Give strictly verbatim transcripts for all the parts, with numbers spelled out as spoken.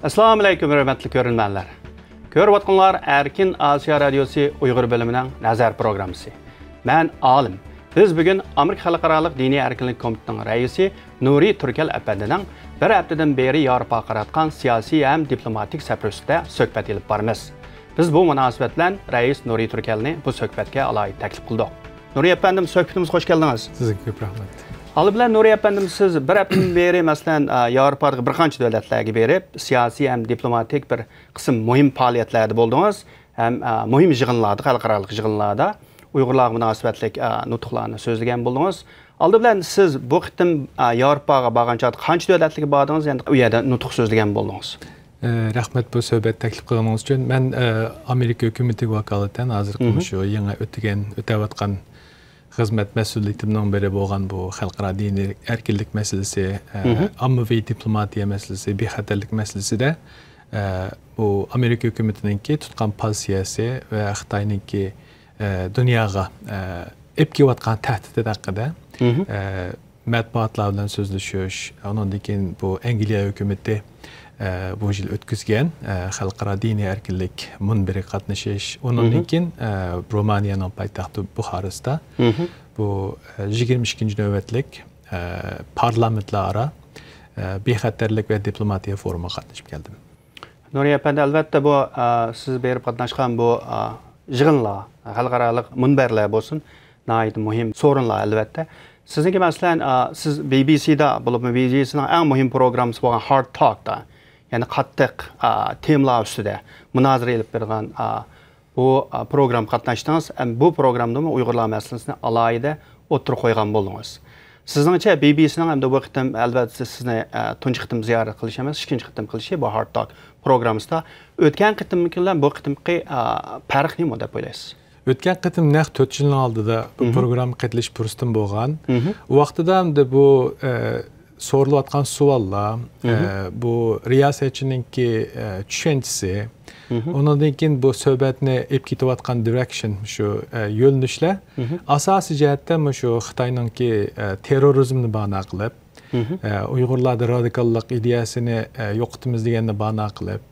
ئەسسالامۇ ئەلەيكۇم، ھۆرمەتلىك كۆرۈرمەنلەر. كۆرۈۋاتقانلار ئەركىن ئاسىيا رادىيوسى ئۇيغۇر بۆلۈمىنىڭ نەزەر پروگراممىسى. مەن ئالىم. بىز بۈگۈن ئامېرىكا خەلقئارالىق دىنىي ئەركىنلىك كومىتېتىنىڭ رەئىسى نۇرى تۈركەل ئەپەندىنىڭ بىر ھەپتىدىن بېرى ياۋروپاغا قاراتقان سىياسىي ھەم دىپلوماتىك سەپىرى ئۈستىدە سۆھبەت ئېلىپ بارىمىز. بىز بۇ مۇناسىۋەت بىلەن رەئىس نۇرى تۈركەلنى بۇ سۆھبەتكە ئالاھىدە تەكلىپ قىلدۇق. نۇرى ئەپەندىم، سۆھبىتىمىزگە خوش كەلدىڭىز. سىزگە كۆپ رەھمەت. ئالدى بىلەن نۇرى ئەپەندىم، سىز بىر ھەپتىدىن بېرى، مەسىلەن، ئا، ياۋروپادىكى بىر قانچە دۆلەتلەرگە بېرىپ، سىياسىي ھەم دىپلوماتىك بىر قىسىم مۇھىم پائالىيەتلەردە بولدىڭىز ھەم، ئا، مۇھىم يىغىنلاردا، خەلقئارالىق يىغىنلاردا ئۇيغۇرلارغا مۇناسىۋەتلىك، ئا، نۇتۇقلارنى سۆزلىگەن بولدىڭىز. ئالدى بىلەن سىز بۇ قېتىم، ئا، ياۋروپاغا بارغان چاغدا قانچە دۆلەتلەرگە باردىڭىز، يەنى ئۇ يەردە نۇتۇق سۆزلىگەن بولدىڭىز؟ ئە، رەھمەت بۇ سۆھبەت تەكلىپ قىلغىنىڭىز ئۈچۈن. مەن، ئە، ئامېرىكا ھۆكۈمىتىگە ۋاكالىتەن ھازىرقى مۇشۇ يېڭى ئۆتىگەن، ئۆتەۋاتقان خىزمەت مەسئۇلىيىتىمنىڭ بىرى بولغان بۇ خەلقئارا دىنىي ئەركىنلىك مەسىلىسى، ئە، ئاممىۋى دىپلوماتىيە مەسىلىسى، بىخەتەرلىك مەسىلىسىدە، ئە، بۇ ئامېرىكا ھۆكۈمىتىنىڭكى تۇتقان پوزىتسىيەسى ۋە خىتاينىڭكى، ئە، دۇنياغا، ئە، ئېلىپ كېلىۋاتقان تەھدىتى ھەققىدە، ئە، مەتبۇئاتلار بىلەن سۆزلىشىش، ئۇنىڭدىن كېيىن بۇ ئەنگلىيە ھۆكۈمىتى، ئە، بۇ يىل ئۆتكۈزگەن، ئە، خەلقئارا دىنىي ئەركىنلىك مۇنبىرىگە قاتنىشىش، ئۇنىڭدىن كېيىن، ئە، رومانىيەنىڭ پايتەختى بۇخارېستتا بۇ، ئە، يىگىرمە ئىككىنچى نۆۋەتلىك، ئە، پارلامېنتلار ئارا، ئە، بىخەتەرلىك ۋە دىپلوماتىيە فورۇمىغا قاتنىشىپ كەلدىم. نۇرى ئەپەندى، ئەلۋەتتە بۇ، ئا، سىز بېرىپ قاتناشقان بۇ، ئا، يىغىنلار، خەلقئارالىق مۇنبەرلەر بولسۇن، ناھايىتى مۇھىم سورۇنلار ئەلۋەتتە. سىزنىڭكى مەسىلەن، ئا، سىز بى بى سىدا، بولۇپمۇ بى بى سىنىڭ ئەڭ مۇھىم پروگراممىسى بولغان ھارد تاكتا، يەنى قاتتىق، ئا، تېمىلار ئۈستىدە مۇنازىرە ئېلىپ بېرىدىغان، ئا، بۇ، ئا، پروگراممىغا قاتناشتىڭىز ھەم بۇ پروگراممىدىمۇ ئۇيغۇرلار مەسىلىسىنى ئالاھىدە ئوتتۇرىغا قويغان بولدىڭىز. سىزنىڭچە، بى بى سىنىڭ ئەمدى بۇ قېتىم، ئەلۋەتتە، سىز، سىزنى، ئە، تۇنجى قېتىم زىيارەت قىلىش ئەمەس، ئىككىنچى قېتىم قىلىشى بۇ ھارد تاك پروگراممىسىدا. ئۆتكەن قېتىمكى بىلەن بۇ قېتىمقى، ئە، پەرق نېمە دەپ ئويلايسىز؟ ئۆتكەن قېتىم نەق تۆت يىلنىڭ ئالدىدا بۇ پروگراممىغا قېتىلىش پۇرسىتىم بولغان. ئۇ ۋاقتىدا ئەمدى بۇ، ئە، سورۇلۇۋاتقان سوئاللار، ئە، بۇ رىياسەتچىنىڭكى، ئە، چۈشەنچىسى، ئۇنىڭدىن كېيىن بۇ سۆھبەتنى ئېلىپ كېتىۋاتقان دىرېكشن، شۇ، ئە، يۆنىلىشلەر ئاساسىي جەھەتتە مۇشۇ خىتاينىڭكى، ئە، تېررورىزمنى باھانە قىلىپ، ئە، ئۇيغۇرلاردا رادىكاللىق ئىدىيەسىنى، ئە، يوقىتىمىز دېگەننى باھانە قىلىپ،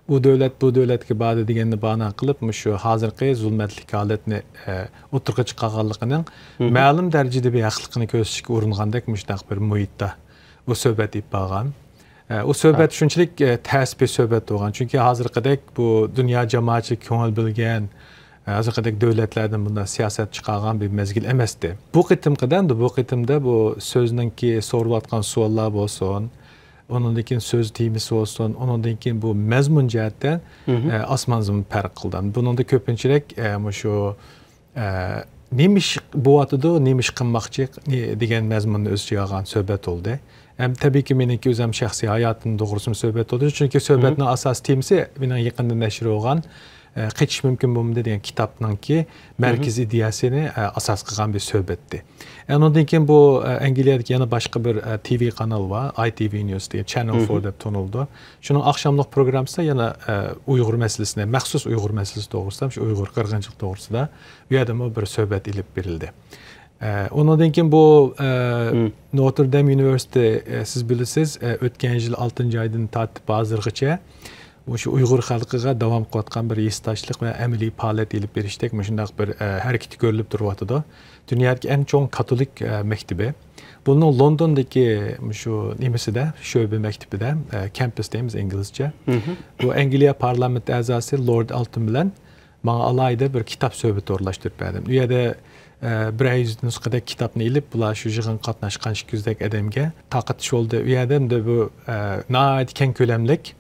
ئۇ دۆلەت بۇ دۆلەتكە باردى دېگەننى باھانە قىلىپ، مۇشۇ ھازىرقى زۇلمەتلىك ھالەتنى، ئە، ئوتتۇرىغا چىقارغانلىقىنىڭ مەلۇم دەرىجىدە بىر ھەقلىقىنى كۆرسىتىشكە ئۇرۇنغاندەك مۇشۇنداق بىر مۇھىتتا ئۇ سۆھبەت ئېلىپ بارغان. ئە، ئۇ سۆھبەت شۇنچىلىك، ئە، تەس بىر سۆھبەت بولغان. چۈنكى ھازىرقىدەك بۇ دۇنيا جامائەتچىلىك كۆڭۈل بۆلگەن، ئە، ھازىرقىدەك دۆلەتلەردىن بۇنداق سىياسەت چىقارغان بىر مەزگىل ئەمەستى. بۇ قېتىمقىدا، بۇ قېتىمدا بۇ سۆزنىڭكى سورۇلۇۋاتقان سوئاللار بولسۇن، ئۇنىڭدىن كېيىن سۆز تېمىسى بولسۇن، ئۇنىڭدىن كېيىن بۇ مەزمۇن جەھەتتە، ئە، ئاسمان زېمىن پەرق قىلدى. بۇنىڭدا كۆپىنچىلىك، ئە، مۇشۇ ئە، نېمە ئىش بولۇۋاتىدۇ، نېمە ئىش قىلماقچى، نې-، دېگەن مەزمۇننى ئۆز ئىچىگە ئالغان سۆھبەت بولدى. ھەم تەبىئىيكى، مېنىڭكى ئۆزۈم شەخسىي ھاياتىم توغرىسىمۇ سۆھبەت بولدى. چۈنكى سۆھبەتنىڭ ئاساسىي تېمىسى مېنىڭ يېقىندا نەشر بولغان، ئە، قېچىش مۇمكىن بولمىدى دېگەن كىتابنىڭكى مەركىزىي ئىدىيەسىنى، ئە، ئاساس قىلغان بىر سۆھبەتتى. ئە، ئۇنىڭدىن كېيىن بۇ، ئە، ئەنگلىيەدىكى يەنە باشقا بىر، ئە، تى ۋى قانال بار، ئاي تى ۋى نيۇز دېگەن، چەننېل فور دەپ تونۇلىدۇ. شۇنىڭ ئاخشاملىق پروگراممىسىدا يەنە، ئە، ئۇيغۇر مەسىلىسىنى، مەخسۇس ئۇيغۇر مەسىلىسى توغرىسىدا، شۇ ئۇيغۇر قىرغىنچىلىقى توغرىسىدا بۇ يەردىمۇ بىر سۆھبەت ئېلىپ بېرىلدى. ئە، ئۇنىڭدىن كېيىن بۇ، ئە، نوتر دام يۇنىۋېرسىتېتى، ئە، سىز بىلىسىز، ئە، ئۆتكەن يىل ئالتىنچى ئايدىن تارتىپ ھازىرغىچە مۇشۇ ئۇيغۇر خەلقىگە داۋام قىلىۋاتقان بىر ھېسداشلىق ۋە ئەمەلىي پائالىيەت ئېلىپ بېرىشتەك مۇشۇنداق بىر، ئە، ھەرىكىتى كۆرۈلۈپ تۇرۇۋاتىدۇ. دۇنيادىكى ئەڭ چوڭ كاتولىك، ئە، مەكتىبى. بۇنىڭ لوندوندىكى مۇشۇ نېمىسىدە، شۆبە مەكتىپىدە، ئە، كەمپۇس دەيمىز ئىنگلىزچە. بۇ ئەنگلىيە پارلامېنت ئەزاسى لورد ئالتون بىلەن ماڭا ئالاھىدە بىر كىتاب سۆھبىتى ئورۇنلاشتۇرۇپ بەردى. ئۇ يەردە، ئە، بىر يۈز نۇسخىدەك كىتابنى ئېلىپ، بۇلار شۇ يىغىنغا قاتناشقان ئىككى يۈزدەك ئادەمگە تارقىتىش بولدى. ئۇ يەردە ئەمدى بۇ، ئە، ناھايىتى كەڭ كۆلەملىك،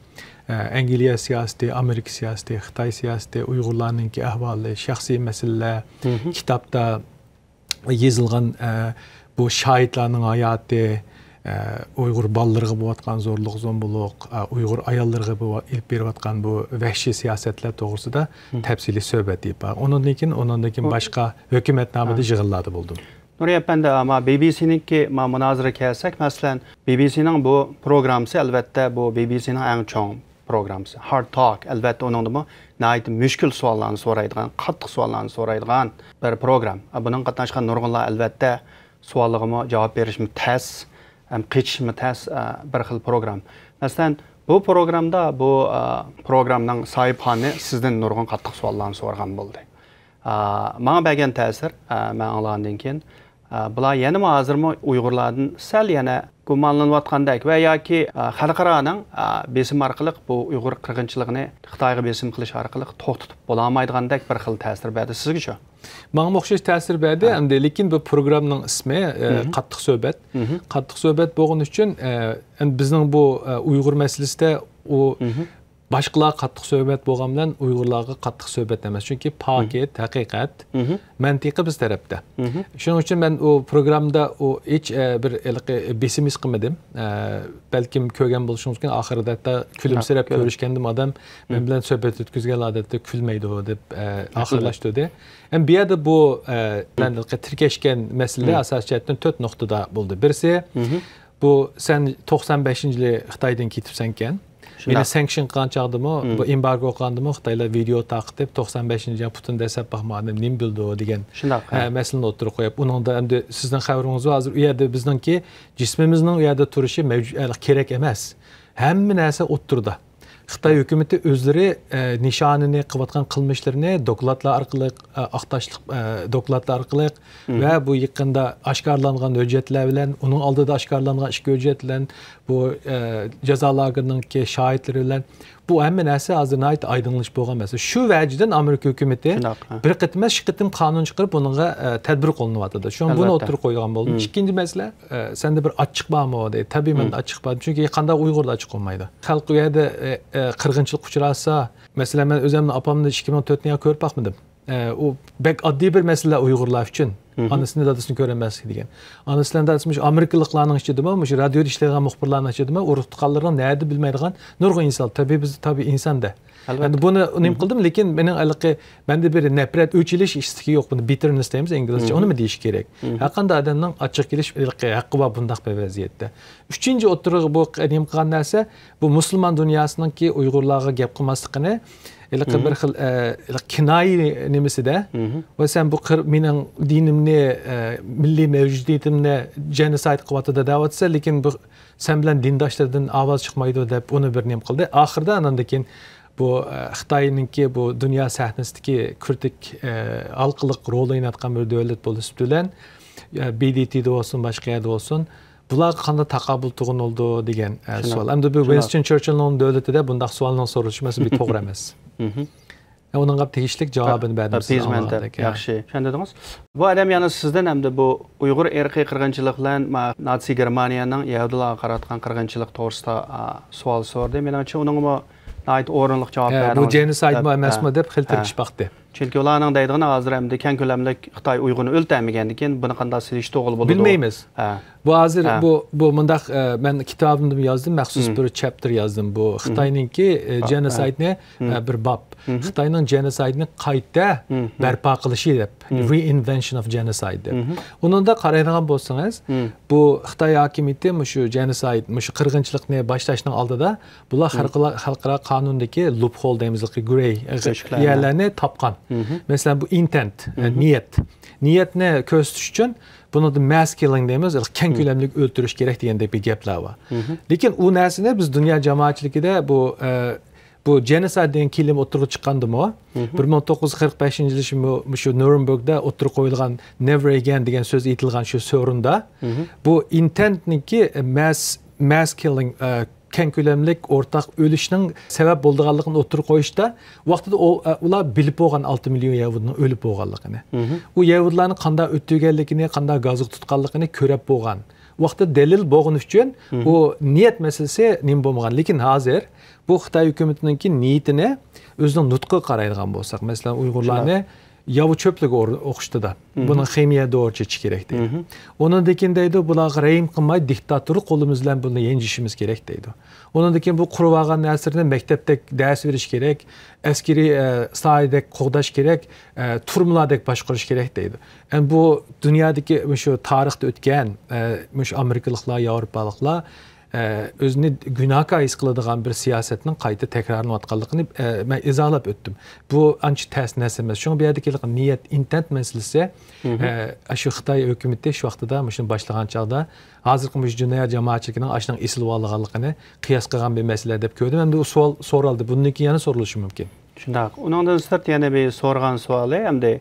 ئە، ئەنگلىيە سىياسىتى، ئامېرىكا سىياسىتى، خىتاي سىياسىتى، ئۇيغۇرلارنىڭكى ئەھۋالى، شەخسىي مەسىلىلەر، كىتابتا يېزىلغان، ئە، بۇ شاھىتلارنىڭ ھاياتى، ئە، ئۇيغۇر بالىلىرىغا بولۇۋاتقان زورلۇق-زومبۇلۇق، ئە، ئۇيغۇر ئاياللىرىغا بۇ ئېلىپ بېرىۋاتقان بۇ ۋەھشىي سىياسەتلەر توغرىسىدا تەپسىلىي سۆھبەت ئېلىپ بار. ئۇنىڭدىن كېيىن، ئۇنىڭدىن كېيىن باشقا ھۆكۈمەتنامىدە يىغىنلاردا بولدۇم. نۇرى ئەپەندى، ما بى بى سىنىڭكى ما مۇنازىرىگە كەلسەك، مەسىلەن، بى بى سىنىڭ بۇ پروگراممىسى، ئەلۋەتتە، بۇ بى بى سىنىڭ ئەڭ چوڭ پروگراممىسى. ھارد تاك، ئەلۋەتتە، ئۇنىڭدىمۇ ناھايىتى مۈشكۈل سوئاللارنى سورايدىغان، قاتتىق سوئاللارنى سورايدىغان بىر پروگرام. بۇنىڭغا قاتناشقان نۇرغۇنلار، ئەلۋەتتە، سوئاللىرىغىمۇ جاۋاب بېرىشمۇ تەس، ھەم قېچىشمۇ تەس، بىر خىل پروگرام. مەسىلەن، بۇ پروگرامدا بۇ، ئا، پروگرامنىڭ ساھىبخانى سىزدىن نۇرغۇن قاتتىق سوئاللارنى سورىغان بولدى. ئا، ماڭا بەرگەن تەسىر، ئا، مەن ئاڭلىغاندىن كېيىن، ئا، بۇلار يەنىمۇ ھازىرمۇ ئۇيغۇرلاردىن سەل يەنە گۇمانلىنىۋاتقاندەك ۋە ياكى، ئا، خەلقئارانىڭ، ئا، بېسىمى ئارقىلىق بۇ ئۇيغۇر قىرغىنچىلىقىنى خىتايغا بېسىم قىلىش ئارقىلىق توختىتىپ بولالمايدىغاندەك بىر خىل تەسىر بەردى سىزگىچۇ؟ ماڭىمۇ ئوخشاش تەسىر بەردى. ھە. ئەمدى لېكىن بۇ پروگرامنىڭ ئىسمى، ئە، مھم. قاتتىق سۆھبەت. مھم. قاتتىق سۆھبەت بولغىنى ئۈچۈن، ئە، ئەمدى بىزنىڭ بۇ، ئە، ئۇيغۇر مەسىلىسىدە ئۇ مھم. باشقىلارغا قاتتىق سۆھبەت بولغان بىلەن ئۇيغۇرلارغا قاتتىق سۆھبەت ئەمەس. چۈنكى پاكىت، مھم. ھەقىقەت، مھم. مەنتىقى بىز تەرەپتە. مھم. شۇنىڭ ئۈچۈن مەن ئۇ پروگرامدا ئۇ ھېچ، ئە، بىر ھېلىقى بېسىم ھېس قىلمىدىم. ئە، بەلكىم كۆرگەن بولۇشىڭىز مۇمكىن، ئاخىرىدا ھەتتا كۈلۈمسىرەپ ھە، كۆرۈپ. كۆرۈشكەندىم، ئادەم مەن مم. بىلەن سۆھبەت ئۆتكۈزگەن ئادەتتە كۈلمەيدۇ دەپ، ئە، ھەقىقەت. ئاخىرلاشتۇردى. ئەمما بۇ يەردە بۇ، ئە، مم. بىلەن تىركەشكەن مەسىلە مم. ئاساسىي جەھەتتىن تۆت نۇقتىدا بولدى. بىرسى، مم. بۇ سەن توقسان بەشىنچى يىلى خىتايدىن كېتىپسەنكەن. شۇنداق. مېنى سانكشن قىلغان چاغدىمۇ، مم. بۇ ئېمبارگو قىلغاندىمۇ خىتايلار ۋىدېئو تارقىتىپ، توقسان بەشىنچى يىلى پۇتىن دەسسەپ باقما ئادەم نېمە بىلىدۇ دېگەن، شۇنداق، ئە، ھە. مەسىلىنى ئوتتۇرىغا قويۇپ، ئۇنىڭدا ئەمدى سىزنىڭ خەۋىرىڭىز بار. ھازىر ئۇ يەردە بىزنىڭكى جىسمىمىزنىڭ ئۇ يەردە تۇرۇشى مەۋجۇ-، ئە، كېرەك ئەمەس. ھەممە نەرسە ئوتتۇرىدا. خىتاي ھۆكۈمىتى ئۆزلىرى، ئە، نىشانىنى قىلىۋاتقان قىلمىشلىرىنى دوكلاتلار ئارقىلىق، ئە، ئاق تاشلىق، ئە، دوكلاتلار ئارقىلىق مم. ۋە بۇ يېقىندا ئاشكارىلانغان ھۆججەتلەر بىلەن، ئۇنىڭ ئالدىدا ئاشكارىلانغان ئىككى ھۆججەت بىلەن بۇ، ئە، جازا لاگېرىنىڭكى شاھىتلىرى بىلەن بۇ ھەممە نەرسە ھازىر ناھايىتى ئايدىڭلىشىپ بولغان مەسىلە. شۇ ۋەجىدىن ئامېرىكا ھۆكۈمىتى شۇنداق، ھە. بىر قېتىم ئەمەس، ئىككى قېتىم قانۇن چىقىرىپ، بۇنىڭغا، ئە، تەدبىر قوللىنىۋاتىدۇ. شۇڭا بۇنى ئەلۋەتتە. ئوتتۇرىغا قويغان بولدۇم. مم. ئىككىنچى مەسىلە، ئە، سەندە بىر ئاچچىق بارمۇ دەيدۇ. تەبىئىي، مەندە مم. ئاچچىق بار. چۈنكى قانداق ئۇيغۇردا ئاچچىق بولمايدۇ. خەلق ئۇ يەردە، ئە، ئە، قىرغىنچىلىققا ئۇچراتسا، مەسىلەن، مەن ئۆزۈمنى ئاپامنى ئىككى مىڭ تۆتىنچى يىلى كۆرۈپ باقمىدىم. ئە، ئۇ بەك ئاددىي بىر مەسىلە ئۇيغۇرلار ئۈچۈن. مم. ئانىسىنى، دادىسىنى كۆرەلمەسلىك دېگەن. ئانىسى بىلەن دادىسى مۇشۇ ئامېرىكىلىقلارنىڭ ئىچىدىمۇ، مۇشۇ رادىيودا ئىشلەيدىغان مۇخبىرلارنىڭ ئىچىدىمۇ، ئۇرۇق تۇغقانلىرىنىڭ نەدە بىلمەيدىغان نۇرغۇن ئىنسان. تەبىئىي، بىز تەبىئىي ئىنساندا. ئەلۋەتتە. ئەمدى بۇنى نېمە مم. قىلدىم، لېكىن مېنىڭ ھېلىقى مەندە بىر نەپرەت، ئۆچ ئېلىش ئىستىكى يوق. بۇنى بىتتېرنېس دەيمىز ئىنگلىزچە. مم. ئۇنىمۇ دېيىش كېرەك. مم. ھەرقانداق ئادەمنىڭ ئاچچىق كېلىش ھېلىقى ھەققى بار بۇنداق بىر ۋەزىيەتتە. ئۈچىنچى ئوتتۇرىغا بۇ نېمە قىلغان نەرسە، بۇ مۇسۇلمان دۇنياسىنىڭكى ئۇيغۇرلارغا گەپ قىلماسلىقىنى، ھېلىقى مم. بىر خىل، ئە، ھېلىقى كىنايە نېمىسىدە، مم. ۋە سەن بۇ قىر-، مېنىڭ دىنىمنى، ئە، مىللىي مەۋجۇدىيىتىمنى جېنوسايد قىلىۋاتىدۇ دەۋاتىسەن، لېكىن بۇ سەن بىلەن دىنداشلىرىدىن ئاۋاز چىقمايدۇ دەپ ئۇنى بىر نېمە قىلدى. ئاخىرىدا ئاناندىن كېيىن بۇ، ئە، خىتاينىڭكى بۇ دۇنيا سەھنىسىدىكى كرىتىك، ئە، ھالقىلىق رول ئويناتقان بىر دۆلەت بولۇش سۈپىتى بىلەن، ئە، بى دې تىدە بولسۇن، باشقا يەردە بولسۇن، بۇلارغا قانداق تاقابىل تۇرغىلى بولىدۇ دېگەن، ئە، شۇنداق. سوئال. ئەمدى بۇ شۇنداق. ۋىنستون چېرچىلنىڭ دۆلىتىدە بۇنداق سوئالنىڭ سورىلىشى مەسىلەن بىر توغرا ئەمەس. مم. ئۇنىڭغا تېگىشلىك جاۋابىنى بەردىم سىز ئاپپېيزمېنت دەپ. ئاڭلىغاندەك. ياخشى، چۈشەندۈردىڭىز. بۇ ئادەم يەنە سىزدىن ئەمدى بۇ ئۇيغۇر ئىرقىي قىرغىنچىلىق بىلەن ما-، ناتسى گېرمانىيەنىڭ يەھۇدىيلارغا قاراتقان قىرغىنچىلىق توغرىسىدا، ئا، سوئال سورىدى. مېنىڭچە ئۇنىڭغىمۇ ناھايىتى ئورۇنلۇق جاۋاب ھە، بۇ بەردىڭىز جېنوسايدمۇ دەپ. ئەمەسمۇ ھە. دەپ خېلى ھە. تىركىشىپ باقتى. چۈنكى ئۇلارنىڭ دەيدىغىنى ھازىر ئەمدى كەڭ كۆلەملىك خىتاي ئۇيغۇرنى ئۆلتۈرمىگەندىكىن بۇنى قانداق سېلىشتۇرغىلى بولىدۇ؟ بىلمەيمىز. ھە. بۇ ھازىر ھە. بۇ، بۇ مۇنداق، ئە، مەن كىتابىمدىمۇ يازدىم، مەخسۇس مم. بىر چەپتەر يازدىم. بۇ مم. خىتاينىڭكى، ئە، باب، ھە. جېنوسايدنى، مم. ئە، بىر باب. مم. خىتاينىڭ جېنوسايدنى قايتا مم. بەرپا قىلىشى دەپ، مم. Reinvention of Genocide دەپ. مم. ئۇنىڭدا قارايدىغان بولسىڭىز، مم. بۇ خىتاي ھاكىمىيىتى مۇشۇ جېنوسايد، مۇشۇ قىرغىنچىلىقنى باشلاشنىڭ ئالدىدا بۇلار مم. خەلقئارا، خەلقئارا قانۇندىكى لوپھول دەيمىز، گرەي تۆشۈكلەرنى. يەرلەرنى تاپقان. مم. مەسىلەن، بۇ ئىنتېنت، ئە، مم. نىيەت. نىيەتنى كۆرسىتىش ئۈچۈن بۇنىڭدا ماس كىللىڭ دەيمىز، كەڭ مم. كۆلەملىك ئۆلتۈرۈش كېرەك دېگەندەك بىر گەپلەر بار. مم. لېكىن ئۇ نەرسىنى بىز دۇنيا جامائەتچىلىكىدە بۇ، ئە، بۇ جېنوسايد دېگەن كېلىم ئوتتۇرىغا چىققاندىمۇ، مم. بىر مىڭ توققۇز يۈز قىرىق بەشىنچى يىلى شۇ، مۇشۇ نورنبېرگدا ئوتتۇرىغا قويۇلغان نېۋېر ئېگەين دېگەن سۆز ئېيتىلغان شۇ سورۇندا، مم. بۇ ئىنتېنتنىڭكى ماس، ماس كىللىڭ، ئە، كەڭ كۆلەملىك ئورتاق ئۆلۈشنىڭ سەۋەب بولىدىغانلىقىنى ئوتتۇرىغا قويۇشتا، ۋاقتىدا ئۇ، ئە، ئۇلار بىلىپ بولغان ئالتە مىليون يەھۇدىينىڭ ئۆلۈپ بولغانلىقىنى. مم. ئۇ يەھۇدىيلارنى قانداق ئۆلتۈرگەنلىكىنى، قانداق گازغا تۇتقانلىقىنى كۆرۈپ بولغان. ۋاقتىدا دەلىل بولغىنى ئۈچۈن مم. ئۇ نىيەت مەسىلىسى نېمە بولمىغان. لېكىن ھازىر بۇ خىتاي ھۆكۈمىتىنىڭكى نىيىتىنى ئۆزىنىڭ نۇتقىغا قارايدىغان بولساق، مەسىلەن، ئۇيغۇرلارنى شۇنداق. ياۋا چۆپلىكىگە ئور-، ئوخشىتىدۇ. مم. بۇنىڭ خىمىيە دورا چېچىش كېرەك دەيدۇ. مم. ئۇنىڭدىن كېيىن دەيدۇ، بۇلارغا رەھىم قىلماي، دىكتاتورلۇق قولىمىز بىلەن بۇنى يەنجىشىمىز كېرەك دەيدۇ. ئۇنىڭدىن كېيىن بۇ قۇرۇۋالغان نەرسىلىرىنى مەكتەپتەك دەرس بېرىش كېرەك، ئەسكىرىي، ئە، ساھەدەك قوغداش كېرەك، ئە، تۈرمىلەردەك باشقۇرۇش كېرەك دەيدۇ. ئەمدى بۇ دۇنيادىكى مۇشۇ تارىختا ئۆتكەن، ئە، مۇشۇ ئامېرىكىلىقلار، ياۋروپالىقلار ئە، ئۆزىنى گۇناھكار ھېس قىلىدىغان بىر سىياسەتنىڭ قايتا تەكرارلىنىۋاتقانلىقىنى، ئە، مەن ئىزاھلاپ ئۆتتۈم. بۇ ئانچە تەس نەرسە ئەمەس. شۇڭا بۇ يەردىكى نىيەت، ئىنتېنت مەسىلىسى، ئە، شۇ خىتاي ھۆكۈمىتى شۇ ۋاقتىدا مۇشۇنى باشلىغان چاغدا ھازىرقى مۇشۇ دۇنيا جامائەتچىلىكىنىڭ ئاشۇنىڭ ئېسىلىۋالغانلىقىنى قىياس قىلغان بىر مەسىلە دەپ كۆردۈم. ئەمدى ئۇ سوئال سورالدى. بۇندىن كېيىن يەنە سورىلىشى مۇمكىن. شۇنداق. ئۇنىڭدىن سىرت يەنە بىر سورىغان سوئالى، ئەمدى،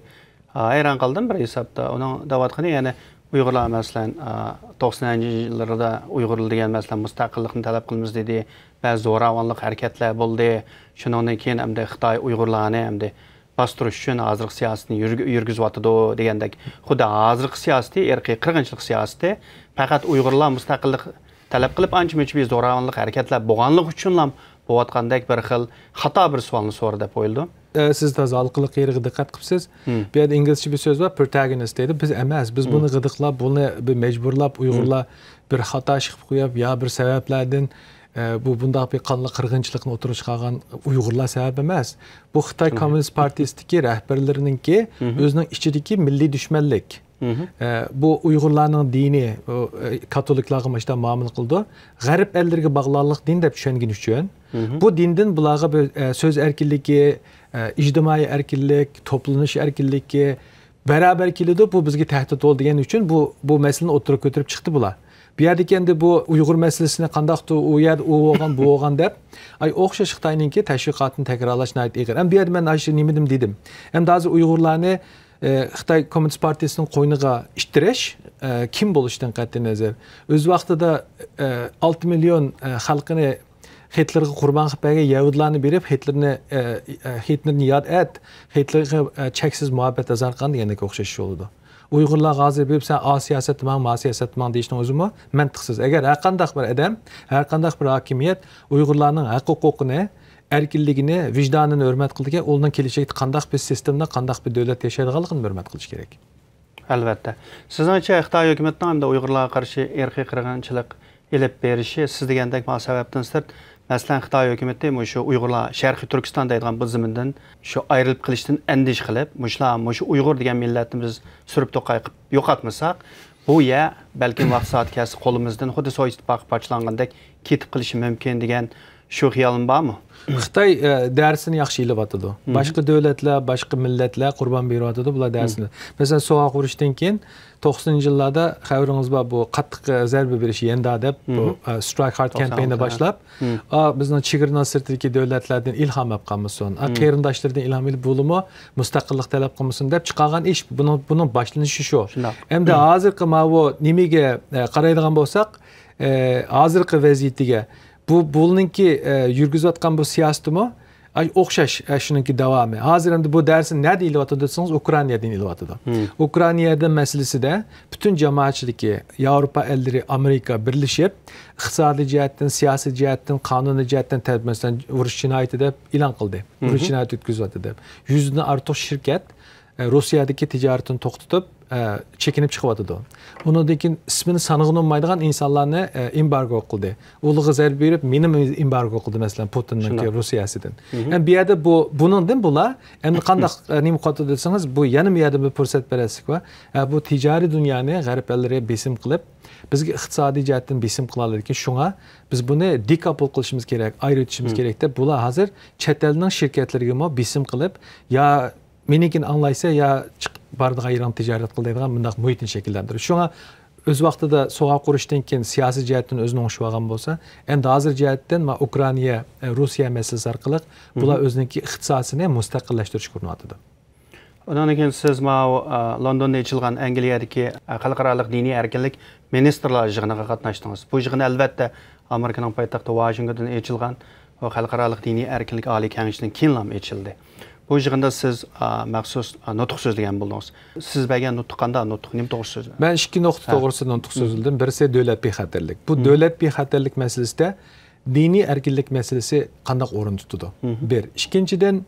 ئا، ھەيران قالدىم بىر ھېسابتا. ئۇنىڭ دەۋاتقىنى، يەنى ئۇيغۇرلار، مەسىلەن، ئا، توقسىنىنچى يىللىرىدا ئۇيغۇرلار دېگەن، مەسىلەن، مۇستەقىللىقنى تەلەپ قىلىمىز دېدى. بەزى زوراۋانلىق ھەرىكەتلەر بولدى. شۇنىڭدىن كېيىن ئەمدى خىتاي ئۇيغۇرلارنى ئەمدى باستۇرۇش ئۈچۈن ھازىرقى سىياسىتىنى يۈرگۈ-، يۈرگۈزۈۋاتىدۇ دېگەندەك. خۇددى ھازىرقى سىياسىتى، ئىرقىي قىرغىنچىلىق سىياسىتى پەقەت ئۇيغۇرلار مۇستەقىللىق تەلەپ قىلىپ، ئانچە-مۇنچە بىر زوراۋانلىق ھەرىكەتلەر بولغانلىقى ئۈچۈنلا بولۇۋاتقاندەك بىر خىل خاتا بىر سوئالنى سورىدى دەپ ئويلىدىم. ئە، سىز تازا ھالقىلىق يېرىگە دىققەت قىپسىز. بۇ يەردە ئىنگلىزچە بىر سۆز بار، پروتاگونىست دەيدۇ. بىز ئەمەس، بىز بۇنى غىدىقلاپ، بۇنى بىر مەجبۇرلاپ، ئۇيغۇرلار بىر خاتا ئىش قىلىپ قويۇپ، يا بىر سەۋەبلەردىن، ئە، بۇ بۇنداق بىر قانلىق قىرغىنچىلىقنى ئوتتۇرىغا چىقارغان ئۇيغۇرلار سەۋەب ئەمەس. بۇ خىتاي كوممۇنىست پارتىيىسىدىكى رەھبەرلىرىنىڭكى ئۆزىنىڭ ئىچىدىكى مىللىي دۈشمەنلىك. ئە، بۇ ئۇيغۇرلارنىڭ دىنى، ئۇ، ئە، كاتولىكلارغا مۇشۇنداق مۇئامىلە قىلىدۇ. غەرب ئەللىرىگە باغلانلىق دىن دەپ چۈشەنگىنى ئۈچۈن، بۇ دىندىن بۇلارغا بىر، ئە، سۆز ئەركىنلىكى، ئە، ئىجتىمائىي ئەركىنلىك، توپلىنىش ئەركىنلىكى بارابەر كېلىدۇ، بۇ بىزگە تەھدىت بولىدۇ دېگەن ئۈچۈن بۇ، بۇ مەسىلىنى ئوتتۇرىغا كۆتۈرۈپ چىقتى بۇلار. بۇ يەردىكى ئەمدى بۇ ئۇيغۇر مەسىلىسىنى قانداقتۇر ئۇ يەردە ئۇ بولغان، بۇ بولغان دەپ، ئاي، ئوخشاش خىتاينىڭكى تەشۋىقاتىنى تەكرارلاش ناھايىتى ئېغىر. ئەمدى بۇ يەردە مەن ئاشۇ نېمىدىم دېدىم. ئەمدى ھازىر ئۇيغۇرلارنى، ئە، خىتاي كوممۇنىست پارتىيىسىنىڭ قوينىغا ئىتتىرىش، ئە، كىم بولۇشىدىن قەتئىينەزەر. ئۆز ۋاقتىدا، ئە، ئالتە مىليون، ئە، خەلقىنى خىتلېرغا قۇربان قىلىپ بەرگەن يەھۇدىيلارنى بېرىپ، خىتلېرنى، ئە، ئە، خىتلېرنى ياد ئەت، خىتلېرغا، ئە، چەكسىز مۇھەببەت ئازار قىلغان دېگەندەك ئوخشاش بولىدۇ. ئۇيغۇرلارغا ھازىر بېرىپ، سەن ئا سىياسەتتە ماڭ، ما سىياسەتتە ماڭ دېيىشنىڭ ئۆزىمۇ مەنتىقسىز. ئەگەر ھەرقانداق بىر ئادەم، ھەرقانداق بىر ھاكىمىيەت ئۇيغۇرلارنىڭ ھەق ھوقۇقىنى، ئەركىنلىكىنى، ۋىجدانىنى ھۆرمەت قىلىدىكەن، ئۇنىڭ كېلىچەكتە قانداق بىر سىستېمىدا، قانداق بىر دۆلەتتە ياشايدىغانلىقىنى ھۆرمەت قىلىش كېرەك. ئەلۋەتتە. سىزنىڭچە، خىتاي ھۆكۈمىتىنىڭ ئەمدى ئۇيغۇرلارغا قارشى ئىرقىي قىرغىنچىلىق ئېلىپ بېرىشى، سىز دېگەندەك، مانا سەۋەبتىن سىرت، مەسىلەن، خىتاي ھۆكۈمىتى مۇشۇ ئۇيغۇرلار شەرقىي تۈركىستان دەيدىغان بۇ زېمىندىن شۇ ئايرىلىپ قېلىشتىن ئەندىشە قىلىپ، مۇشۇلار، مۇشۇ ئۇيغۇر دېگەن مىللەتنى بىز سۈرۈپ توقاي قىلىپ يوقاتمىساق، بۇ يەر بەلكىم ۋاقتى سائىتى كەلسە قولىمىزدىن خۇددى سوۋېت ئىتتىپاقى پارچىلانغاندەك كېتىپ قېلىشى مۇمكىن دېگەن شۇ خىيالمۇ بارمۇ؟ خىتاي، ئە، دەرسىنى ياخشى ئېلىۋاتىدۇ. باشقا دۆلەتلەر، باشقا مىللەتلەر قۇربان بېرىۋاتىدۇ، بۇلار دەرسىنى. مەسىلەن، سوغۇق ئۇرۇشتىن كېيىن توقسىنىنچى يىللاردا خەۋىرىڭىز بار، بۇ قاتتىق، ئە، زەربە بېرىش يەندە دەپ، بۇ، ئە، سترايك ھارد كامپېيننى باشلاپ، ئا، بىزنىڭ چېگرىنىڭ سىرتىدىكى دۆلەتلەردىن ئىلھام ئېلىپ قالمىسۇن، ئا، قېرىنداشلىرىدىن ئىلھام ئېلىپ بولىمۇ مۇستەقىللىق تەلەپ قىلمىسۇن دەپ چىقارغان ئىش. بۇنىڭ، بۇنىڭ باشلىنىشى شۇ. ئەمدى ھازىرقى ماۋۇ نېمىگە، ئە، قارايدىغان بولساق، ئە، ھازىرقى ۋەزىيىتىگە، بۇ، بۇنىڭكى، ئە، يۈرگۈزۈۋاتقان بۇ سىياسىتىمۇ، ئاي، ئوخشاش، ئە، شۇنىڭكى داۋامى. ھازىر ئەمدى بۇ دەرسنى نەدە ئېلىۋاتىدۇ دېسىڭىز، ئۇكرائىنادىن ئېلىۋاتىدۇ. ئۇكرائىنادىن مەسىلىسىدە پۈتۈن جامائەتچىلىكى، ياۋروپا ئەللىرى، ئامېرىكا بىرلىشىپ، ئىقتىسادىي جەھەتتىن، سىياسىي جەھەتتىن، قانۇنىي جەھەتتىن تەب-، مەسىلەن، ئۇرۇش جىنايىتى دەپ ئېلان قىلدى. ئۇرۇش جىنايىتى ئۆتكۈزۈۋاتىدۇ دەپ. يۈزدىن ئارتۇق شىركەت، ئە، روسىيەدىكى تىجارىتىنى توختىتىپ، ئە، چېكىنىپ چىقىۋاتىدۇ. ئۇنىڭدىن كېيىن ئىسمىنى سانىغىلى بولمايدىغان ئىنسانلارنى، ئە، ئېمبارگو قىلدى. ئۇلارغا زەربە بېرىپ، مېنىمۇ ئېمبارگو قىلدى، مەسىلەن، پۇتىننىڭكى روسىيەسىدىن. ئەمدى بۇ يەردە بۇ، بۇنىڭدىن بۇلار ئەمدى قانداق، ئە، نېمە قىلىۋاتىدۇ دېسىڭىز، بۇ يەنە بۇ يەردە بىر پۇرسەت پەرەسلىك بار. ئە، بۇ تىجارىي دۇنيانى غەرب ئەللىرى بېسىم قىلىپ، بىزگە ئىقتىسادىي جەھەتتەن بېسىم قىلالايدىكەن، شۇڭا بىز بۇنى دېكاپول قىلىشىمىز كېرەك، ئايرىۋېتىشىمىز كېرەك دەپ، بۇلار ھازىر چەت ئەلنىڭ شىركەتلىرىگىمۇ بېسىم قىلىپ، يا مېنىڭكىنى ئاڭلايسەن يا چىقىپ بارىدىغان يېرىڭ تىجارەت قىل دەيدىغان مۇنداق مۇھىتنى شەكىللەندۈرۈش. شۇڭا ئۆز ۋاقتىدا سوغۇق ئۇرۇشتىن كېيىن سىياسىي جەھەتتىن ئۆزىنى ئوڭشىۋالغان بولسا، ئەمدى ھازىر جەھەتتىن ما ئۇكرائىنا، ئە، روسىيە مەسىلىسى ئارقىلىق بۇلار ئۆزىنىڭكى ئىقتىسادىنى مۇستەقىللەشتۈرۈشكە ئۇرۇنۇۋاتىدۇ. ئۇنىڭدىن كېيىن سىز ماۋۇ، ئە، لوندوندا ئېچىلغان ئەنگلىيەدىكى، ئە، خەلقئارالىق دىنىي ئەركىنلىك مىنىستىرلار يىغىنىغا قاتناشتىڭىز. بۇ يىغىن، ئەلۋەتتە، ئامېرىكىنىڭ پايتەختى ۋاشىنگتوندا ئېچىلغان بۇ خەلقئارالىق دىنىي ئەركىنلىك ئالىي كېڭىشىدىن كېيىنلا ئېچىلدى. بۇ يىغىندا سىز، ئا، مەخسۇس، ئا، نۇتۇق سۆزلىگەن بولدىڭىز. سىز بەرگەن نۇتۇق قانداق نۇتۇق؟ نېمە توغرىسىدا سۆزلىگەن؟ مەن ئىككى نۇقتا توغرىسىدا نۇتۇق سۆزلىدىم. بىرسى دۆلەت بىخەتەرلىك. بۇ دۆلەت بىخەتەرلىك مەسىلىسىدە دىنىي ئەركىنلىك مەسىلىسى قانداق ئورۇن تۇتىدۇ؟ بىر. ئىككىنچىدىن،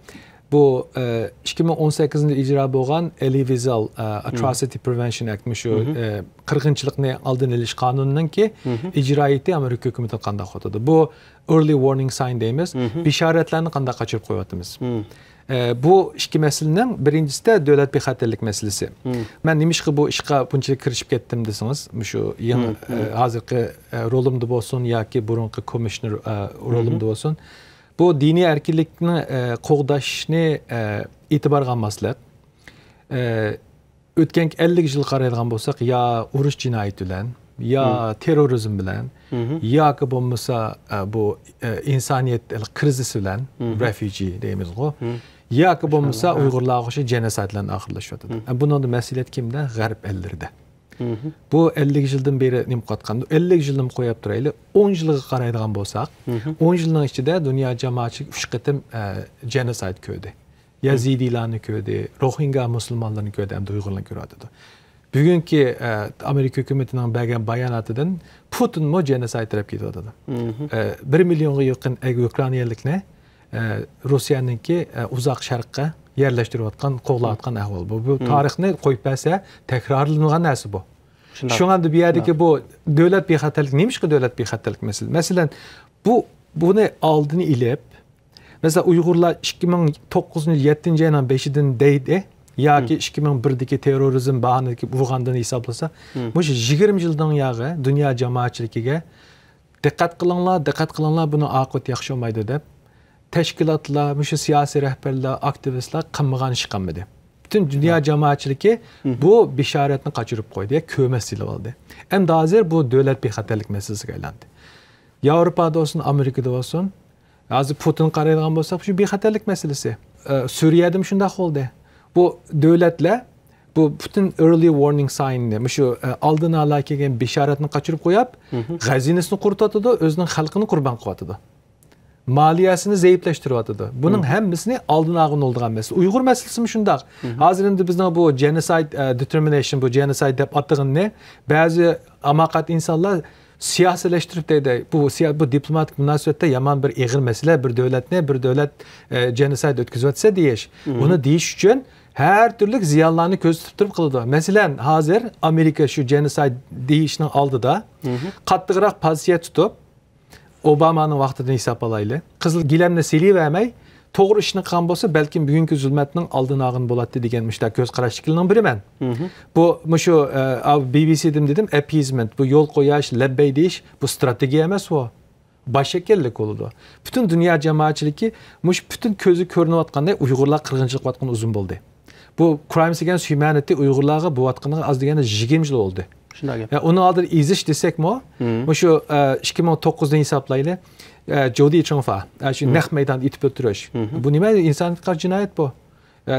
بۇ، ئە، ئىككى مىڭ ئون سەككىزىنچى يىلى ئىجرا بولغان ئېلى ۋىزال، ئە، ئاتروسىتى پرېۋېنشن ئەكت، مۇشۇ، ئە، قىرغىنچىلىقنى ئالدىنى ئېلىش قانۇنىنىڭكى ئىجرائىيىتى ئامېرىكا ھۆكۈمىتىدە قانداق ئۆتىدۇ؟ بۇ ئېرلى ۋارنىڭ ساين دەيمىز. بېشارەتلەرنى قانداق قاچۇرۇپ قويۇۋاتىمىز؟ ئە، بۇ ئىككى مەسىلىنىڭ بىرىنچىسىدە دۆلەت بىخەتەرلىك مەسىلىسى. مم. مەن نېمىشقا بۇ ئىشقا بۇنچىلىك كىرىشىپ كەتتىم دېسىڭىز، مۇشۇ يېڭى، مم، ئە، مم. ھازىرقى، ئە، رولۇمدا بولسۇن ياكى بۇرۇنقى كومىشنېر، ئە، رولۇمدا بولسۇن، بۇ دىنىي ئەركىنلىكنى، ئە، قوغداشنى، ئە، ئېتىبارغا ئالماسلىق، ئە، ئۆتكەنكى ئەللىك يىلغا قارايدىغان بولساق، يا ئۇرۇش جىنايىتى بىلەن، يا تېررورىزم بىلەن، ياكى بولمىسا، ئە، بۇ، ئە، ئىنسانىيەت كرىزىسى بىلەن، رېفۇجى دەيمىزغۇ، ياكى بولمىسا ئۇيغۇرلارغا ئوخشاش جېنوسايد بىلەن ئاخىرلىشىۋاتىدۇ. ئە، بۇنىڭدا مەسئۇلىيەت كىمدە؟ غەرب ئەللىرىدە. بۇ ئەللىك يىلدىن بېرى نېمە قىلىۋاتقان؟ ئەللىك يىلنى قويۇپ تۇرايلى، ئون يىلغا قارايدىغان بولساق، ئون يىلنىڭ ئىچىدە دۇنيا جامائەتچىلىكى ئۈچ قېتىم، ئە، جېنوسايد كۆردى. يەزىدىيلارنى كۆردى، روھىنگا مۇسۇلمانلىرىنى كۆردى، ئەمدى ئۇيغۇرلارنى كۆرۈۋاتىدۇ. بۈگۈنكى، ئە، ئامېرىكا ھۆكۈمىتىنىڭ بەرگەن باياناتىدىن پۇتىنمۇ جېنوسايد تەرەپكە كېتىۋاتىدۇ. ئە، بىر مىليونغا يېقىن ئۇكرائىنىيەلىكنى، ئە، روسىيەنىڭكى، ئە، ئۇزاق شەرققە يەرلەشتۈرۈۋاتقان، قوغلاۋاتقان ئەھۋال بۇ. بۇ تارىخنى قويۇپ بەرسە، تەكرارلىنىدىغان نەرسە بۇ. شۇڭا ئەمدى بۇ يەردىكى بۇ دۆلەت بىخەتەرلىك، نېمىشقا دۆلەت بىخەتەرلىك مەسىلە؟ مەسىلەن، بۇ، بۇنى ئالدىنى ئېلىپ، مەسىلەن، ئۇيغۇرلار ئىككى مىڭ توققۇزىنچى يىل يەتتىنچى ئاينىڭ بەشىدىن دەيدۇ ياكى ئىككى مىڭ بىردىكى تېررورىزم باھانىدىكى ئۇرغاندىن ھېسابلىسا، مۇشۇ يىگىرمە يىلدىن ياغى دۇنيا جامائەتچىلىكىگە دىققەت قىلىڭلار، دىققەت قىلىڭلار، بۇنىڭ ئاقىۋىتى ياخشى بولمايدۇ دەپ، تەشكىلاتلار، مۇشۇ سىياسىي رەھبەرلەر، ئاكتىۋىستلار قىلمىغان ئىش قالمىدى. پۈتۈن دۇنيا جامائەتچىلىكى بۇ بىشارەتنى قاچۇرۇپ قويدى، كۆرمەس سېلىۋالدى. ئەمدى ھازىر بۇ دۆلەت بىخەتەرلىك مەسىلىسىگە ئايلاندى. ياۋروپادا بولسۇن، ئامېرىكىدا بولسۇن، ھازىر پۇتىنغا قارايدىغان بولساق، شۇ بىخەتەرلىك مەسىلىسى. ئە، سۈرىيەدىمۇ شۇنداق بولدى. بۇ دۆلەتلەر بۇ پۈتۈن ئېرلى ۋارنىڭ سايننى، مۇشۇ، ئە، ئالدىن ئالا كەلگەن بىشارەتنى قاچۇرۇپ قويۇپ، غەزىنىسىنى قۇرۇتۇۋاتىدۇ، ئۆزىنىڭ خەلقىنى قۇربان قىلىۋاتىدۇ. مالىيەسىنى زەئىپلەشتۈرۈۋاتىدۇ. بۇنىڭ ھەممىسىنى ئالدىنى ئالغىلى بولىدىغان مەسىلە. ئۇيغۇر مەسىلىسىمۇ شۇنداق. ھازىر ئەمدى بىزنىڭ بۇ جېنوسايد، ئە، دېتېرمىنېيشن، بۇ جېنوسايد دەپ ئاتىغىنىنى بەزى ھاماقەت ئىنسانلار سىياسىيلەشتۈرۈپ دەيدۇ. بۇ سىيا-، بۇ دىپلوماتىك مۇناسىۋەتتە يامان بىر ئېغىر مەسىلە، بىر دۆلەتنى، بىر دۆلەت، ئە، جېنوسايد ئۆتكۈزۈۋەتسە دېيىش. ئۇنى دېيىش ئۈچۈن ھەر تۈرلۈك زىيانلارنى كۆزىتىپ تۇرۇپ قىلىدۇ. مەسىلەن، ھازىر ئامېرىكا شۇ جېنوسايد دېيىشنىڭ ئالدىدا قاتتىقراق پوزىتسىيە تۇتۇپ، ئوبامانىڭ ۋاقتىدىن ھېساب ئالايلى. قىزىل گىلەمنى سېلىۋەرمەي، توغرا ئىشنى قىلغان بولسا، بەلكىم بۈگۈنكى زۇلمەتنىڭ ئالدىنى ئالغىلى بولاتتى دېگەن مۇشۇنداق كۆز قاراشتىكىلەرنىڭ بىرى مەن. بۇ، مۇشۇ، ئە، بى بى سىدىمۇ دېدىم، ئەپپېيزمېنت، بۇ يول قوياش، لەببەي دېيىش، بۇ ستراتېگىيە ئەمەس بۇ. باش شەكىللىك بولىدۇ. پۈتۈن دۇنيا جامائەتچىلىكى مۇشۇ پۈتۈن كۆزى كۆرۈنۈۋاتقاندەك ئۇيغۇرلار قىرغىنچىلىق قىلىۋاتقىنى ئۇزۇن بولدى. بۇ Crimes Against Humanity ئۇيغۇرلارغا بولۇۋاتقىنىغا ئاز دېگەندە يىگىرمە يىل بولدى. شۇنداق گەپ. يا، ئۇنىڭ ئالدىدا ئېزىش دېسەكمۇ، مۇشۇ، ئە، ئىككى مىڭ توققۇزنى ھېسابلايلى. ئە، جودى چىڭفا، ئە، شۇ نەق مەيداندا ئېتىپ ئۆلتۈرۈش. بۇ نېمە؟ ئىنسانىيەتكە قارشى جىنايەت بۇ. ئە،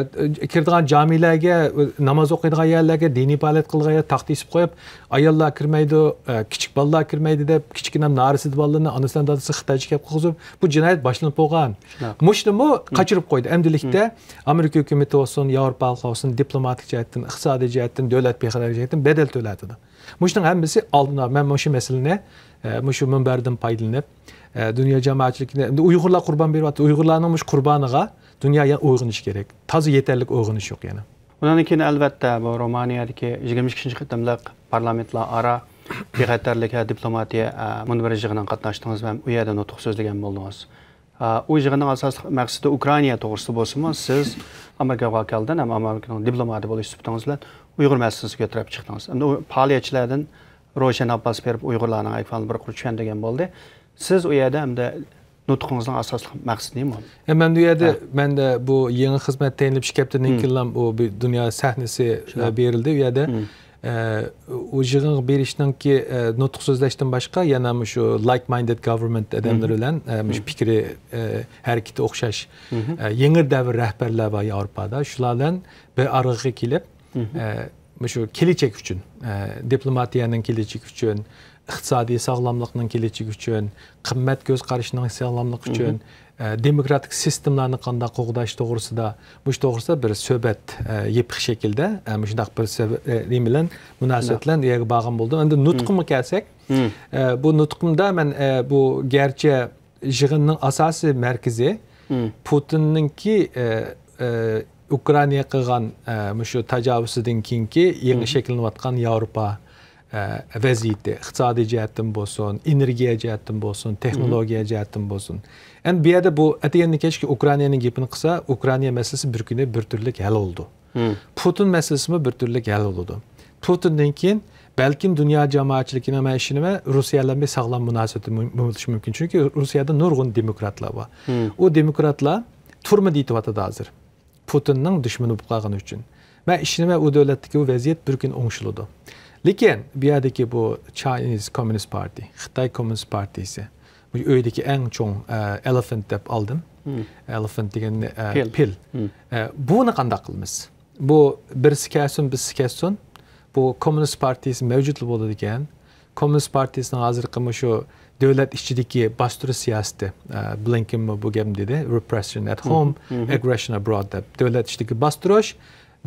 كىرىدىغان جامىلەرگە، ناماز ئوقۇيدىغان يەرلەرگە، دىنىي پائالىيەت قىلىدىغان يەرگە تاختا ئېسىپ قويۇپ، ئاياللار كىرمەيدۇ، ئە، كىچىك بالىلار كىرمەيدۇ دەپ، كىچىككىنە نارەسىدە بالىلارنى ئانىسى بىلەن دادىسى خىتايچە گەپ قىلغۇزۇپ، بۇ جىنايەت باشلىنىپ بولغان. شۇنداق. مۇشۇنىمۇ قاچۇرۇپ قويدى. ئەمدىلىكتە ئامېرىكا ھۆكۈمىتى بولسۇن، ياۋروپا خەلقى بولسۇن، دىپلوماتىك جەھەتتىن، ئىقتىسادىي جەھەتتىن، دۆلەت بىخەتەرلىكى جەھەتتىن بەدەل تۆلەتىدۇ. مۇشۇنىڭ ھەممىسى ئالدىن ئال-، مەن مۇشۇ مەسىلىنى، ئە، مۇشۇ مۇنبەردىن پايدىلىنىپ، ئە، دۇنيا جامائەتچىلىكىنى، ئەمدى ئۇيغۇرلار قۇربان بېرىۋاتىدۇ. ئۇيغۇرلارنىڭ مۇشۇ قۇربانىغا دۇنيا يەنە ئويغىنىشى كېرەك. تازا يېتەرلىك ئويغىنىش يوق يەنە. ئۇنىڭدىن كېيىن، ئەلۋەتتە، بۇ رومانىيەدىكى يىگىرمە ئىككىنچى قېتىملىق پارلامېنتلار ئارا بىخەتەرلىك ھە دىپلوماتىيە، ئە، مۇنبىرى يىغىنىغا قاتناشتىڭىز ۋە ئۇ يەردە نۇتۇق سۆزلىگەن بولدىڭىز. ئە، ئۇ يىغىننىڭ ئاساسلىق مەقسىتى ئۇكرائىنا توغرىسىدا بولسىمۇ، سىز ئامېرىكا ۋەكالىتەن ھەم ئامېرىكىنىڭ دىپلوماتى بولۇش سۈپىتىڭىز بىلەن ئۇيغۇر مەسىلىسىگە كۆتۈرۈپ چىقتىڭىز. ئەمدى ئۇ پائالىيەتچىلەردىن روشەن ئابباس بېرىپ ئۇيغۇرلارنىڭ ئەھۋالىنى بىر قۇر چۈشەندۈرگەن بولدى. سىز ئۇ يەردە ئەمدى نۇتقىڭىزنىڭ ئاساسلىق مەقسىتى نېمە؟ ئە، مەن بۇ يەردە، ھە. مەندە بۇ يېڭى خىزمەت تەيىنلىنىپ ئىككى ھەپتىدىن كېيىنلا بۇ بۇ دۇنيا سەھنىسى، ئە، بېرىلدى. ئۇ يەردە، ئە، ئۇ يىغىنغا بېرىشنىڭكى، ئە، نۇتۇق سۆزلەشتىن باشقا يەنە مۇشۇ like minded government ئادەملىرى بىلەن، ئە، مۇشۇ پىكرى، ئە، ھەرىكىتى ئوخشاش، ئە، يېڭى دەۋر رەھبەرلەر بار ياۋروپادا. شۇلار بىلەن بىر ئارىغا كېلىپ، ئە، مۇشۇ كېلىچەك ئۈچۈن، ئە، دىپلوماتىيەنىڭ كېلىچىكى ئۈچۈن، ئىقتىسادىي ساغلاملىقنىڭ كېلىچىكى ئۈچۈن، قىممەت كۆز قارىشىنىڭ ساغلاملىقى ئۈچۈن، ئە، دېموكراتىك سىستېمىلارنى قانداق قوغداش توغرىسىدا، مۇشۇ توغرىسىدا بىر سۆھبەت، ئە، يېپىق شەكىلدە، ئە، مۇشۇنداق بىر سۆ-، ئە، نېمە بىلەن، مۇناسىۋەت بىلەن ئۇ يەرگە بارغان بولدۇم. ئەمدى نۇتقۇمغا كەلسەك، ئە، بۇ نۇتقۇمدا مەن، ئە، بۇ گەرچە يىغىننىڭ ئاساسىي مەركىزى پۇتىننىڭكى، ئە، ئە، ئۇكرائىناغا قىلغان، ئە، مۇشۇ تاجاۋۇزىدىن كېيىنكى يېڭى شەكىللىنىۋاتقان ياۋروپا، ئە، ۋەزىيىتى، ئىقتىسادىي جەھەتتىن بولسۇن، ئېنېرگىيە جەھەتتىن بولسۇن، تېخنولوگىيە جەھەتتىن بولسۇن. ئەمدى بۇ يەردە بۇ ئەتىگەندىن كەچكە ئۇكرائىنانىڭ گېپىنى قىلسا، ئۇكرائىنا مەسىلىسى بىر كۈنى بىر تۈرلۈك ھەل بولىدۇ. پۇتىن مەسىلىسىمۇ بىر تۈرلۈك ھەل بولىدۇ. پۇتىندىن كېيىن بەلكىم دۇنيا جامائەتچىلىكىنىڭ، مەن ئىشىنىمەن، روسىيە بىلەن بىر ساغلام مۇناسىۋىتى مۇ-، بولۇشى مۇمكىن. چۈنكى روسىيەدە نۇرغۇن دېموكراتلار بار. ئۇ دېموكراتلار تۈرمىدە يېتىۋاتىدۇ ھازىر. پۇتىننىڭ دۈشمىنى بولۇپ قالغىنى ئۈچۈن. مەن ئىشىنىمەن، ئۇ دۆلەتتىكى بۇ ۋەزىيەت بىر كۈن ئوڭشىلىدۇ. لېكىن بۇ يەردىكى بۇ Chinese Communist Party، خىتاي كوممۇنىست پارتىيىسى، بۇ ئۆيدىكى ئەڭ چوڭ، ئە، elephant دەپ ئالدىم. Elephant دېگەن، ئە، پىل. پىل. ئە، بۇنى قانداق قىلىمىز؟ بۇ بىرسى كەلسۇن، بىرسى كەتسۇن. بۇ كوممۇنىست پارتىيىسى مەۋجۇتلا بولىدىكەن. كوممۇنىست پارتىيىسىنىڭ ھازىرقى مۇشۇ دۆلەت ئىچىدىكى باستۇرۇش سىياسىتى، ئە، بلىنكېنمۇ بۇ گەپنى دېدى، repression at home, aggression abroad دەپ. دۆلەت ئىچىدىكى باستۇرۇش،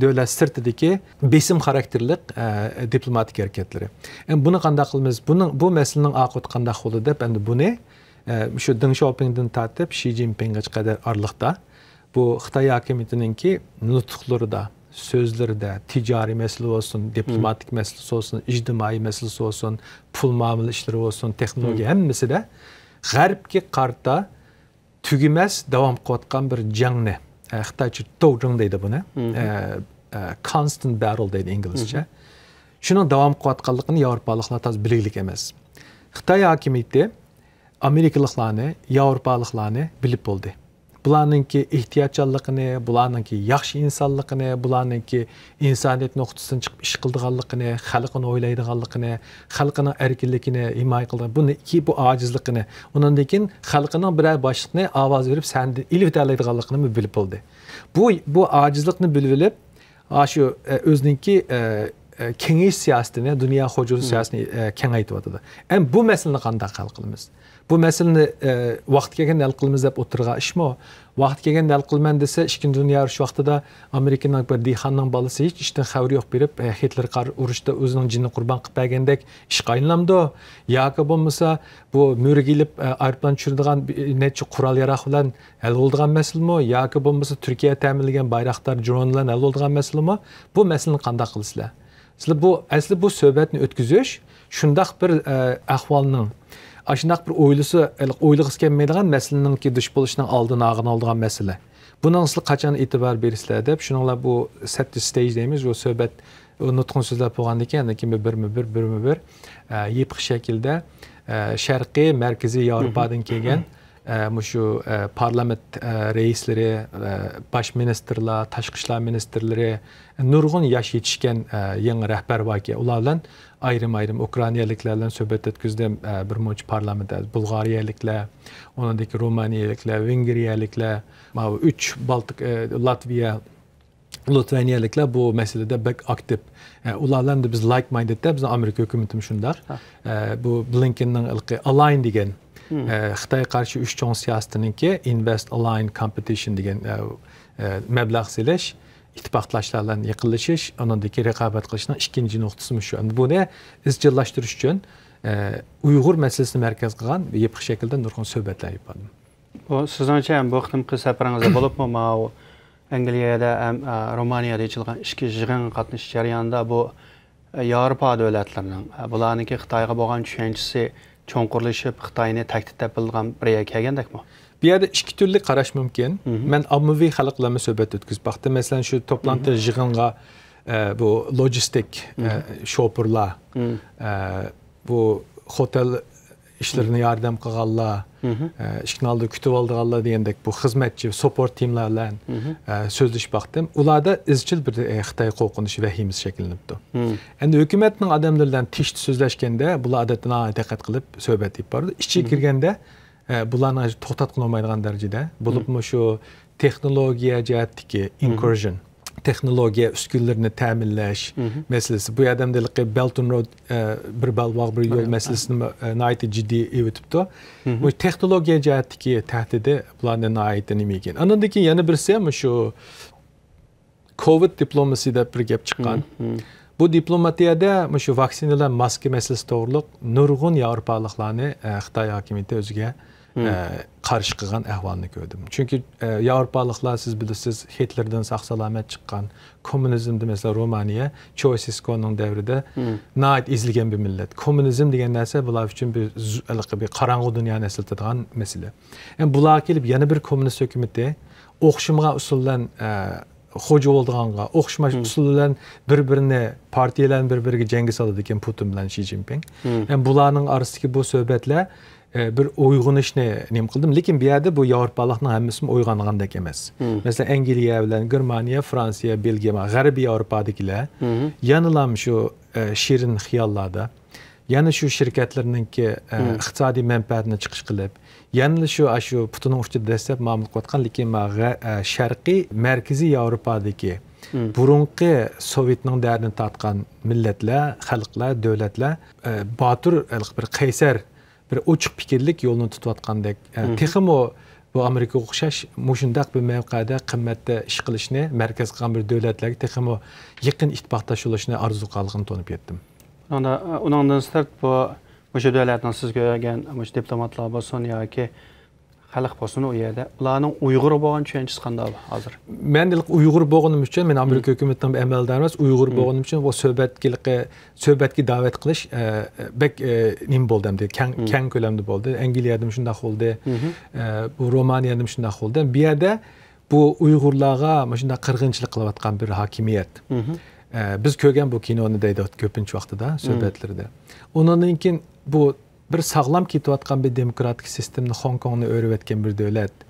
دۆلەت سىرتىدىكى بېسىم خاراكتېرلىك، ئە، دىپلوماتىك ھەرىكەتلىرى. ئەمدى بۇنى قانداق قىلىمىز؟ بۇنىڭ، بۇ مەسىلىنىڭ ئاقىۋىتى قانداق بولىدۇ دەپ، ئەمدى بۇنى، ئە، شۇ دېڭ شياۋپىڭدىن تارتىپ شى جىنپىڭغىچە قەدەر ئارىلىقتا بۇ خىتاي ھاكىمىيىتىنىڭكى نۇتۇقلىرىدا، سۆزلىرىدە، تىجارىي مەسىلە بولسۇن، دىپلوماتىك مەسىلىسى بولسۇن، ئىجتىمائىي مەسىلىسى بولسۇن، پۇل مۇئامىلە ئىشلىرى بولسۇن، تېخنولوگىيە ھەممىسىدە غەربكە قارىتا تۈگىمەس داۋام قىلىۋاتقان بىر جەڭنى، ئە، خىتايچە توۋجېڭ دەيدۇ بۇنى، ئە، ئە، constant battle دەيدۇ ئىنگلىزچە. شۇنىڭ داۋام قىلىۋاتقانلىقىنى ياۋروپالىقلار تازا بىلگۈلۈك ئەمەس. خىتاي ھاكىمىيىتى ئامېرىكىلىقلارنى، ياۋروپالىقلارنى بىلىپ بولدى. بۇلارنىڭكى ئېھتىياتچانلىقىنى، بۇلارنىڭكى ياخشى ئىنسانلىقىنى، بۇلارنىڭكى ئىنسانىيەت نۇقتىسىدىن چىقىپ ئىش قىلىدىغانلىقىنى، خەلقىنى ئويلايدىغانلىقىنى، خەلقىنىڭ ئەركىنلىكىنى ھىمايە قىلىدىغان، بۇنىڭكى بۇ ئاجىزلىقىنى، ئۇنىڭدىن كېيىن خەلقىنىڭ بىرەر باشلىقنى ئاۋاز بېرىپ سەھنىدىن ئېلىۋېتەلەيدىغانلىقىنىمۇ بىلىپ بولدى. بۇ، بۇ ئاجىزلىقنى بىلىۋېلىپ، ئاشۇ، ئە، ئۆزىنىڭكى، ئە، ئە، كېڭىيىش سىياسىتىنى، دۇنيا خوجىلىق سىياسىتىنى، ئە، كېڭەيتىۋاتىدۇ. ئەمدى بۇ مەسىلىنى قانداق ھەل قىلىمىز؟ بۇ مەسىلىنى، ئە، ۋاقتى كەلگەندە ھەل قىلىمىز دەپ ئولتۇرغان ئىشمۇ؟ ۋاقتى كەلگەندە ھەل قىلىمەن دېسە، ئىككىنچى دۇنيا ئۇرۇشى ۋاقتىدا ئامېرىكىنىڭ بىر دېھقاننىڭ بالىسى ھېچ ئىشتىن خەۋىرى يوق بېرىپ، ئە، گىتلېر قارشى ئۇرۇشتا ئۆزىنىڭ جېنىنى قۇربان قىلىپ بەرگەندەك ئىشقا ئايلىنامدۇ؟ ياكى بولمىسا بۇ مۈرىگە ئېلىپ، ئە، ئايروپىلان چۈشۈرىدىغان بىر نەچچە قورال ياراق بىلەن ھەل بولىدىغان مەسىلىمۇ؟ ياكى بولمىسا تۈركىيە تەمىنلىگەن بايراقدار درون بىلەن ھەل بولىدىغان مەسىلىمۇ؟ بۇ مەسىلىنى قانداق قىلىسىلەر؟ سىلەر بۇ، ئەسلى بۇ سۆھبەتنى ئۆتكۈزۈش شۇنداق بىر، ئە، ئەھۋالنىڭ، ئاشۇنداق بىر ئويلىسا، ئويلىغۇسى كەلمەيدىغان مەسىلىنىڭكى دۇچ بولۇشىنىڭ ئالدىنى ئالغىلى بولىدىغان مەسىلە. بۇنىڭغا سىلەر قاچان ئېتىبار بېرىسىلەر دەپ، شۇنىڭ بىلەن بۇ سەتتە ستېج دەيمىز، بۇ سۆھبەت، ئۇ نۇتقۇنى سۆزلەپ بولغاندىن كېيىن، ئاندىن كېيىن بىرمۇ بىر، بىرمۇ بىر، ئە، يېپىق شەكىلدە، ئە، شەرقىي، مەركىزىي ياۋروپادىن كەلگەن، ئە، مۇشۇ، ئە، پارلامېنت، ئە، رەئىسلىرى، ئە، باش مىنىستىرلار، تاشقى ئىشلار مىنىستىرلىرى، نۇرغۇن ياش يېتىشكەن، ئە، يېڭى رەھبەر باركەن، ئۇلار بىلەن ئايرىم-ئايرىم ئۇكرائىنىيەلىكلەر بىلەن سۆھبەت ئۆتكۈزدۈم. ئە، بىر مۇنچە پارلامېنت، ئە، بۇلغارىيەلىكلەر، ئۇنىڭدىن كېيىن رومانىيەلىكلەر، ۋېنگرىيەلىكلەر، ماۋۇ ئۈچ بالتىك، ئە، لاتۋىيە، لىتۋانىيەلىكلەر بۇ مەسىلىدە بەك ئاكتىپ. ئە، ئۇلار بىلەن بىز like minded دە، بىزنىڭ ئامېرىكا ھۆكۈمىتىمۇ شۇنداق. ئە، بۇ بلىنكېننىڭ ھېلىقى ئالاين دېگەن، ئە، خىتايغا قارشى ئۈچ چوڭ سىياسىتىنىڭكى invest, align, competition دېگەن، ئە، ئە، مەبلەغ سېلىش، ئىتتىپاقداشلار بىلەن يېقىنلىشىش، ئۇنىڭدىكى رىقابەت قىلىشنىڭ ئىككىنچى نۇقتىسى مۇشۇ. ئەمدى بۇنى ئىزچىللاشتۇرۇش ئۈچۈن، ئە، ئۇيغۇر مەسىلىسىنى مەركەز قىلغان يېپىق شەكىلدە نۇرغۇن سۆھبەتلەر ئېلىپ باردىم. بۇ سىزنىڭچە ھەم بۇ قېتىمقى سەپىرىڭىزدە بولۇپمۇ ماۋۇ ئەنگلىيەدە ھەم، ئە، رومانىيەدە ئېچىلغان ئىچكى يىغىنغا قاتنىشىش جەريانىدا بۇ، ئە، ياۋروپا دۆلەتلىرىنىڭ، ئە، بۇلارنىڭكى خىتايغا بولغان چۈشەنچىسى چوڭقۇرلىشىپ، خىتاينى تەھدىت دەپ بىلىدىغان بىر يەرگە كەلگەندەكمۇ؟ بۇ يەردە ئىككى تۈرلۈك قاراش مۇمكىن. مەن ئاممىۋى خەلق بىلەنمۇ سۆھبەت ئۆتكۈزۈپ باقتىم. مەسىلەن، شۇ توپلانتى يىغىنغا، ئە، بۇ لوجىستىك، ئە، شوپۇرلار، ئە، بۇ خوتەل ئىشلىرىنى ياردەم قىلغانلار، ئە، ئىشىكنىڭ ئالدىدا كۈتۈۋالىدىغانلار دېگەندەك بۇ خىزمەتچى، سوپورت تىملار بىلەن، ئە، سۆزلىشىپ باقتىم. ئۇلاردا ئىزچىل بىر، ئە، خىتاي قورقۇنچى، ۋەھىمىسى شەكىللىنىپتۇ. ئەمدى ھۆكۈمەتنىڭ ئادەملىرى بىلەن تىشتا سۆزلەشكەندە بۇلار ئادەتتە ناھايىتى دىققەت قىلىپ سۆھبەت ئېلىپ بارىدۇ. ئىچىگە كىرگەندە، ئە، بۇلارنى توختاتقىلى بولمايدىغان دەرىجىدە. بولۇپمۇ شۇ تېخنولوگىيە جەھەتتىكى incursion، تېخنولوگىيە ئۈسكۈنىلىرىنى تەمىنلەش مەسىلىسى. بۇ يەردە ھېلىقى Belt and Road، ئە، بىر بەلباغ بىر يول مەسىلىسىنى، ئە، ناھايىتى جىددىي ئېۋىتىپتۇ. بۇ تېخنولوگىيە جەھەتتىكى تەھدىتى بۇلارنى ناھايىتى نېمە ئىكەن. ئانىڭدىن كېيىن يەنە بىرسى مۇشۇ كوۋىد دىپلوماسى دەپ بىر گەپ چىققان. بۇ دىپلوماتىيەدە مۇشۇ ۋاكسىنا بىلەن ماسكا مەسىلىسى توغرۇلۇق نۇرغۇن ياۋروپالىقلارنى، ئە، خىتاي ھاكىمىيىتى ئۆزىگە، ئە، قارشى قىلغان ئەھۋالنى كۆردۈم. چۈنكى، ئە، ياۋروپالىقلار، سىز بىلىسىز، ھىتلېردىن ساق-سالامەت چىققان، كوممۇنىزمدا، مەسىلەن، رومانىيە چوسېسكونىڭ دەۋرىدە ناھايىتى ئېزىلگەن بىر مىللەت. كوممۇنىزم دېگەن نەرسە بۇلار ئۈچۈن بىر ز-، ھېلىقى بىر قاراڭغۇ دۇنيانى ئەسلىتىدىغان مەسىلە. ئەمما بۇلارغا كېلىپ يەنە بىر كوممۇنىست ھۆكۈمىتى ئوخشىمىغان ئۇسۇل بىلەن، ئە، خوجا بولىدىغانغا، ئوخشىماس ئۇسۇل بىلەن بىر-بىرىنى، پارتىيەلەرنى بىر-بىرىگە جەڭگە سالىدىكەن پۇتىن بىلەن شى جىنپىڭ. ھەم بۇلارنىڭ ئارىسىدىكى بۇ سۆھبەتلەر، ئە، بىر ئويغىنىشنى نېمە قىلدىم. لېكىن بۇ يەردە بۇ ياۋروپالىقنىڭ ھەممىسىمۇ ئويغانغاندەك ئەمەس. مەسىلەن، ئەنگلىيە بىلەن گېرمانىيە، فرانسىيە، بېلگىيە، غەربىي ياۋروپادىكىلەر يەنىلا شۇ، ئە، شېرىن خىياللاردا، يەنە شۇ شىركەتلىرىنىڭكى، ئە، ئىقتىسادىي مەنپەئەتىنى چىقىش قىلىپ، يەنىلا شۇ، ئاشۇ پۇتىنىڭ ئۇچىدا دەسسەپ مۇئامىلە قىلىۋاتقان، لېكىن ما-، غە-، ئە، شەرقىي مەركىزىي ياۋروپادىكى بۇرۇنقى سوۋېتنىڭ دەردىنى تارتقان مىللەتلەر، خەلقلەر، دۆلەتلەر، ئە، باتۇر، ئە، بىر قەيسەر، بىر ئوچۇق پىكىرلىك يولنى تۇتۇۋاتقاندەك، ئە، تېخىمۇ بۇ ئامېرىكىغا ئوخشاش مۇشۇنداق بىر مەۋقەدە قىممەتتە ئىش قىلىشنى مەركەز قىلغان بىر دۆلەتلەرگە تېخىمۇ يېقىن ئىتتىپاقداش بولۇشنى ئارزۇ قىلغانلىقىنى تونۇپ يەتتىم. ئۇنىڭدا، ئۇنىڭدىن سىرت بۇ، مۇشۇ دۆلەتنىڭ سىز كۆرگەن مۇشۇ دىپلوماتلار بولسۇن ياكى خەلق بولسۇن ئۇ يەردە، ئۇلارنىڭ ئۇيغۇرغا بولغان چۈشەنچىسى قانداق ھازىر؟ مەن ئۇيغۇر بولغىنىم ئۈچۈن، مەن ئامېرىكا ھۆكۈمىتىنىڭ بىر ئەمەلدارى ئەمەس، ئۇيغۇر بولغىنىم ئۈچۈن بۇ سۆھبەتكىلىقى، سۆھبەتكە داۋەت قىلىش، ئە، بەك، ئە، نېمە بولدى ئەمدى، كەڭ، كەڭ كۆلەمدە بولدى. ئەنگلىيەدىمۇ شۇنداق بولدى. ئە، بۇ رومانىيەدىمۇ شۇنداق بولدى. بۇ يەردە بۇ ئۇيغۇرلارغا مۇشۇنداق قىرغىنچىلىق قىلىۋاتقان بىر ھاكىمىيەت. ئە، بىز كۆرگەن بۇ كىنونى دەيدۇ كۆپىنچە ۋاقتىدا سۆھبەتلىرىدە. ئۇنىڭدىن كېيىن بۇ بىر ساغلام كېتىۋاتقان بىر دېموكراتىك سىستېمىنى، خوڭكوڭنى ئۆرۈۋەتكەن بىر دۆلەت.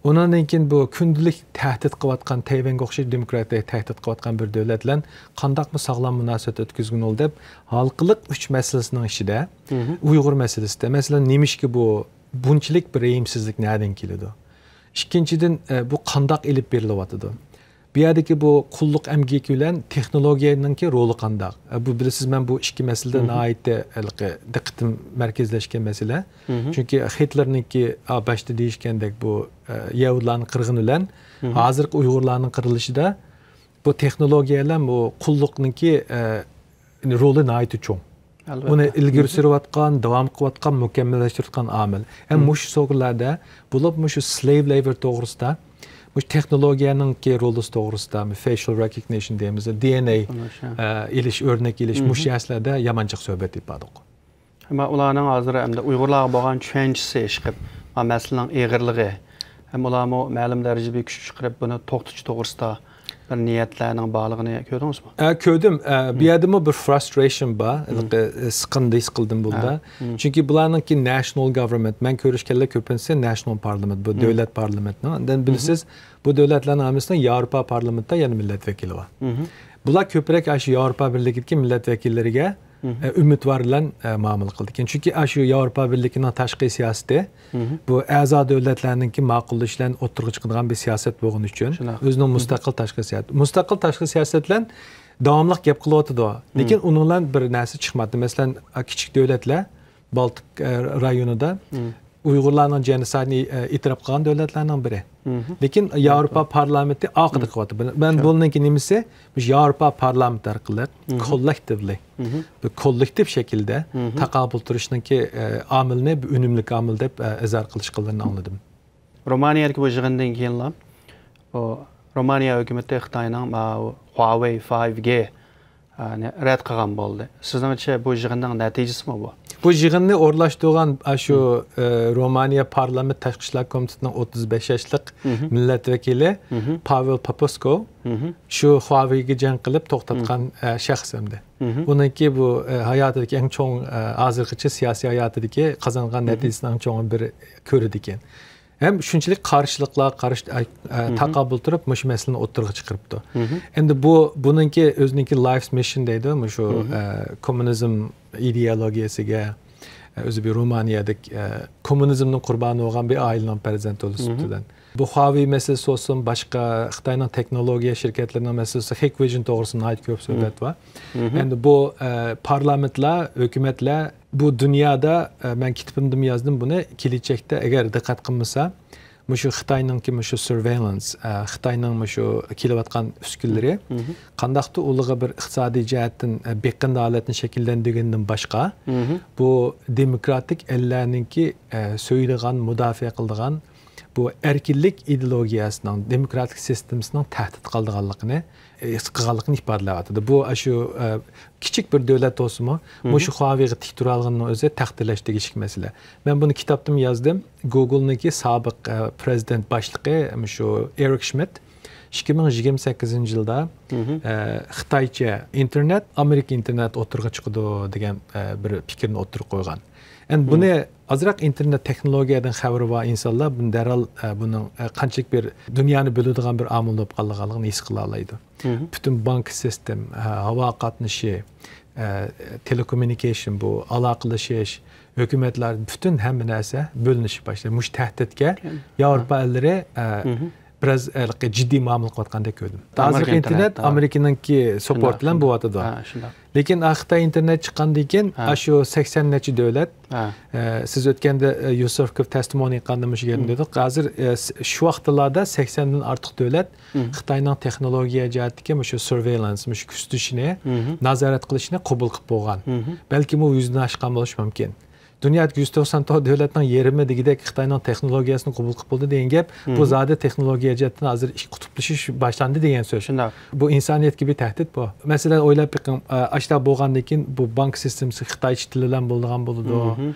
ئۇنىڭدىن كېيىن بۇ كۈندىلىك تەھدىت قىلىۋاتقان، تەيۋەنگە ئوخشاش دېموكراتىيەگە تەھدىت قىلىۋاتقان بىر دۆلەت بىلەن قانداقمۇ ساغلام مۇناسىۋەت ئۆتكۈزگىلى بولىدۇ دەپ، ھالقىلىق ئۈچ مەسىلىسىنىڭ ئىچىدە ئۇيغۇر مەسىلىسىدە، مەسىلەن، نېمىشقا بۇ بۇنچىلىك بىر رەھىمسىزلىك نەدىن كېلىدۇ؟ ئىككىنچىدىن، ئە، بۇ قانداق ئېلىپ بېرىلىۋاتىدۇ؟ بۇ يەردىكى بۇ قۇللۇق ئەمگىكى بىلەن تېخنولوگىيەنىڭكى رولى قانداق؟ ئە، بۇ بىلىسىز، مەن بۇ ئىككى مەسىلىدە ناھايىتى ھېلىقى دىققىتىم مەركەزلەشكەن مەسىلە. چۈنكى خىتلېرنىڭكى، ئا، باشتا دېيىشكەندەك بۇ، ئە، يەھۇدىيلارنى قىرغىنى بىلەن ھازىرقى ئۇيغۇرلارنىڭ قىرىلىشىدا بۇ تېخنولوگىيە بىلەن بۇ قۇللۇقنىڭكى، ئە، رولى ناھايىتى چوڭ. ئۇنى ئىلگىرى سۈرۈۋاتقان، داۋام قىلىۋاتقان، مۇكەممەللەشتۈرۈۋاتقان ئامىل. ھەم مۇشۇ سوھبەتلەردە، بولۇپمۇ مۇشۇ slave labor توغرىسىدا، مۇشۇ تېخنولوگىيەنىڭكى رولى توغرىسىدا، facial recognition دەيمىز، D N A، ئە، ئېلىش، ئۆرنەك ئېلىش، مۇشۇ نەرسىلەردە يامان جىق سۆھبەت ئېلىپ باردۇق. ئەمما ئۇلارنىڭ ھازىر ئەمدى ئۇيغۇرلارغا بولغان چۈشەنچىسى ئىشقىلىپ، ما، مەسىلىنىڭ ئېغىرلىقى، ھەم ئۇلارمۇ مەلۇم دەرىجىدە بىر كۈچ چىقىرىپ، بۇنى توختىتىش توغرىسىدا بىر نىيەتلەرنىڭ بارلىقىنى كۆردىڭىزمۇ؟ ئە، كۆردۈم. ئە، بۇ يەردىمۇ بىر frustration بار. ھېلىقى، ئە، سىقىندى ھېس قىلدىم بۇندا. چۈنكى بۇلارنىڭكى national government، مەن كۆرۈشكەنلەر كۆپىنچىسى national parliament، بۇ دۆلەت پارلامېنتىنىڭ. ئاندىن بىلىسىز، بۇ دۆلەتلەرنىڭ ھەممىسىنىڭ ياۋروپا پارلامېنتىدا يەنە مىللەت ۋەكىلى بار. بۇلار كۆپرەك ئاشۇ ياۋروپا بىرلىكىدىكى مىللەت ۋەكىللىرىگە، ئە، ئۈمىدۋار بىلەن، ئە، مۇئامىلە قىلىدىكەن. چۈنكى ئاشۇ ياۋروپا بىرلىكىنىڭ تاشقى سىياسىتى بۇ ئەزا دۆلەتلەرنىڭكى ماقۇللىشى بىلەن ئوتتۇرىغا چىقىدىغان بىر سىياسەت بولغىنى ئۈچۈن، ئۆزىنىڭ مۇستەقىل تاشقى سىياسەت، مۇستەقىل تاشقى سىياسەت بىلەن داۋاملىق گەپ قىلىۋاتىدۇ. لېكىن ئۇنىڭ بىلەن بىر نەرسە چىقماپتۇ. مەسىلەن، كىچىك دۆلەتلەر، بالتىك، ئە، رايونىدا ئۇيغۇرلارنىڭ جېنوسايدىنى، ئە، ئېتىراپ قىلغان دۆلەتلەرنىڭ بىرى. لېكىن ياۋروپا پارلامېنتى ئارقىدا قىلىۋاتىدۇ. مەن بۇنىڭكى نېمىسى، مۇشۇ ياۋروپا پارلامېنتى ئارقىلىق كوللېكتىۋلى، بىر كوللېكتىپ شەكىلدە تاقابىل تۇرۇشنىڭكى، ئە، ئامىلىنى بىر ئۈنۈملۈك ئامىل دەپ، ئە، ئىزھار قىلىشقانلىرىنى ئاڭلىدىم. رومانىيەدىكى بۇ يىغىندىن كېيىنلا، بۇ رومانىيە ھۆكۈمىتى خىتاينىڭ ماۋۇ خۇاۋېي فايىۋ جى، ئە، نى رەت قىلغان بولدى. سىزنىڭچە بۇ يىغىننىڭ نەتىجىسىمۇ بۇ؟ بۇ يىغىننى ئورۇنلاشتۇرغان ئاشۇ، ئە، رومانىيە پارلامېنت تاشقى ئىشلار كومىتېتىنىڭ ئوتتۇز بەش ياشلىق مىللەت ۋەكىلى پاۋېل پاپۇسكو شۇ خۇاۋېيگە جەڭ قىلىپ توختاتقان، ئە، شەخس ئەمدى. ئۇنىڭكى بۇ، ئە، ھاياتىدىكى ئەڭ چوڭ، ئە، ھازىرغىچە سىياسىي ھاياتىدىكى قازانغان نەتىجىسىنىڭ ئەڭ چوڭى بىر كۆرىدىكەن. ھەم شۇنچىلىك قارشىلىقلارغا قارشى، ئە، ئە، تاقابىل تۇرۇپ، مۇشۇ مەسىلىنى ئوتتۇرىغا چىقىرىپتۇ. ئەمدى بۇ، بۇنىڭكى ئۆزىنىڭكى life's mission دەيدۇ، مۇشۇ، ئە، كوممۇنىزم ئىدېئولوگىيەسىگە، ئە، ئۆزى بىر رومانىيەدىكى، ئە، كوممۇنىزمنىڭ قۇربانى بولغان بىر ئائىلىنىڭ پەرزەنتى بولۇشى بىلەن. بۇ خۇاۋېي مەسىلىسى بولسۇن، باشقا خىتاينىڭ تېخنولوگىيە شىركەتلىرىنىڭ مەسىلىسى، Hikvision توغرىسىدا ناھايىتى كۆپ سۆھبەت بار. ئەمدى بۇ، ئە، پارلامېنتلار، ھۆكۈمەتلەر بۇ دۇنيادا، ئە، مەن كىتابىمدىمۇ يازدىم بۇنى، كېلىچەكتە ئەگەر دىققەت قىلمىسا، مۇشۇ خىتاينىڭكى مۇشۇ سۇرۋېيلانس، ئە، خىتاينىڭ مۇشۇ كېلىۋاتقان ئۈسكۈنلىرى قانداقتۇر ئۇلىغا بىر ئىقتىسادىي جەھەتتىن، ئە، بېقىندى ھالەتنى شەكىللەندۈرگەندىن باشقا، بۇ دېموكراتىك ئەللەرنىڭكى، ئە، سۆيىدىغان، مۇداپىئە قىلىدىغان بۇ ئەركىنلىك ئىدېئولوگىيەسىنىڭ، دېموكراتىك سىستېمىسىنىڭ تەھدىت قىلىدىغانلىقىنى ھېس قىلغانلىقىنى ئىپادىلەۋاتىدۇ. بۇ ئاشۇ، ئە، كىچىك بىر دۆلەت بولسىمۇ، مۇشۇ خۇاۋېيغا تىك تۇرالىغىنىنىڭ ئۆزى تەقدىرلەشكە تېگىشلىك مەسىلە. مەن بۇنى كىتابتىمۇ يازدىم. گوگلنىڭكى سابىق، ئە، پرېزىدېنت باشلىقى، مۇشۇ ئېرىك شمىت ئىككى مىڭ يىگىرمە سەككىزىنچى يىلدا، ئە، خىتايچە ئىنتېرنېت، ئامېرىكا ئىنتېرنېت ئوتتۇرىغا چىقىدۇ دېگەن، ئە، بىر پىكىرنى ئوتتۇرىغا قويغان. ئەمدى بۇنى ئازراق ئىنتېرنېت تېخنولوگىيەدىن خەۋىرى بار ئىنسانلار بۇنى دەرھال، ئە، بۇنىڭ، ئە، قانچىلىك بىر دۇنيانى بۆلىدىغان بىر ئامىل بولۇپ قالغانلىقىنى ھېس قىلالايدۇ. پۈتۈن بانكا سىستېم، ھە، ھاۋا قاتنىشى، ئە، تېلېكوممۇنىكېيشن، بۇ ئالاقىلىشىش، ھۆكۈمەتلەر، پۈتۈن ھەممە نەرسە بۆلۈنۈشكە باشلىدى. مۇشۇ تەھدىتكە ياۋروپا ئەللىرى، ئە، بىراز، ئە، جىددىي مۇئامىلە قىلىۋاتقاندەك كۆردۈم. ھازىرقى ئىنتېرنېت ئامېرىكىنىڭكى سوپورت بىلەن بولۇۋاتىدۇ. لېكىن، ئە، خىتاي ئىنتېرنېت چىققاندىن كېيىن، ئاشۇ سەكسەن نەچچە دۆلەت، ئە، سىز ئۆتكەندە، ئە، يۈسۈپ كۆپ تەستىمونىي قىلغاندا مۇشۇ گەپنى دېدۇق. ھازىر، ئە، س-، شۇ ۋاقىتلاردا سەكسەندىن ئارتۇق دۆلەت خىتاينىڭ تېخنولوگىيە جەھەتتىكى مۇشۇ سۇرۋېيلانس، مۇشۇ كۆزىتىشىنى، نازارەت قىلىشنى قوبۇل قىلىپ بولغان. بەلكىم ئۇ يۈزدىن ئاشقان بولۇشى مۇمكىن. دۇنيادىكى يۈز توقسان تۆت دۆلەتنىڭ يېرىمى دېگۈدەك خىتاينىڭ تېخنولوگىيەسىنى قوبۇل قىلىپ بولدى دېگەن گەپ. بۇ زادى تېخنولوگىيە جەھەتتىن ھازىر ئىككى قۇتۇپلىشىش باشلاندى دېگەن سۆز. شۇنداق. بۇ ئىنسانىيەتكە بىر تەھدىت بۇ. مەسىلەن، ئويلاپ بېقىڭ، ئە، ئاشۇنداق بولغاندىن كېيىن بۇ بانكا سىستېمىسى خىتايچە تىلى بىلەن بولىدىغان بولىدۇ.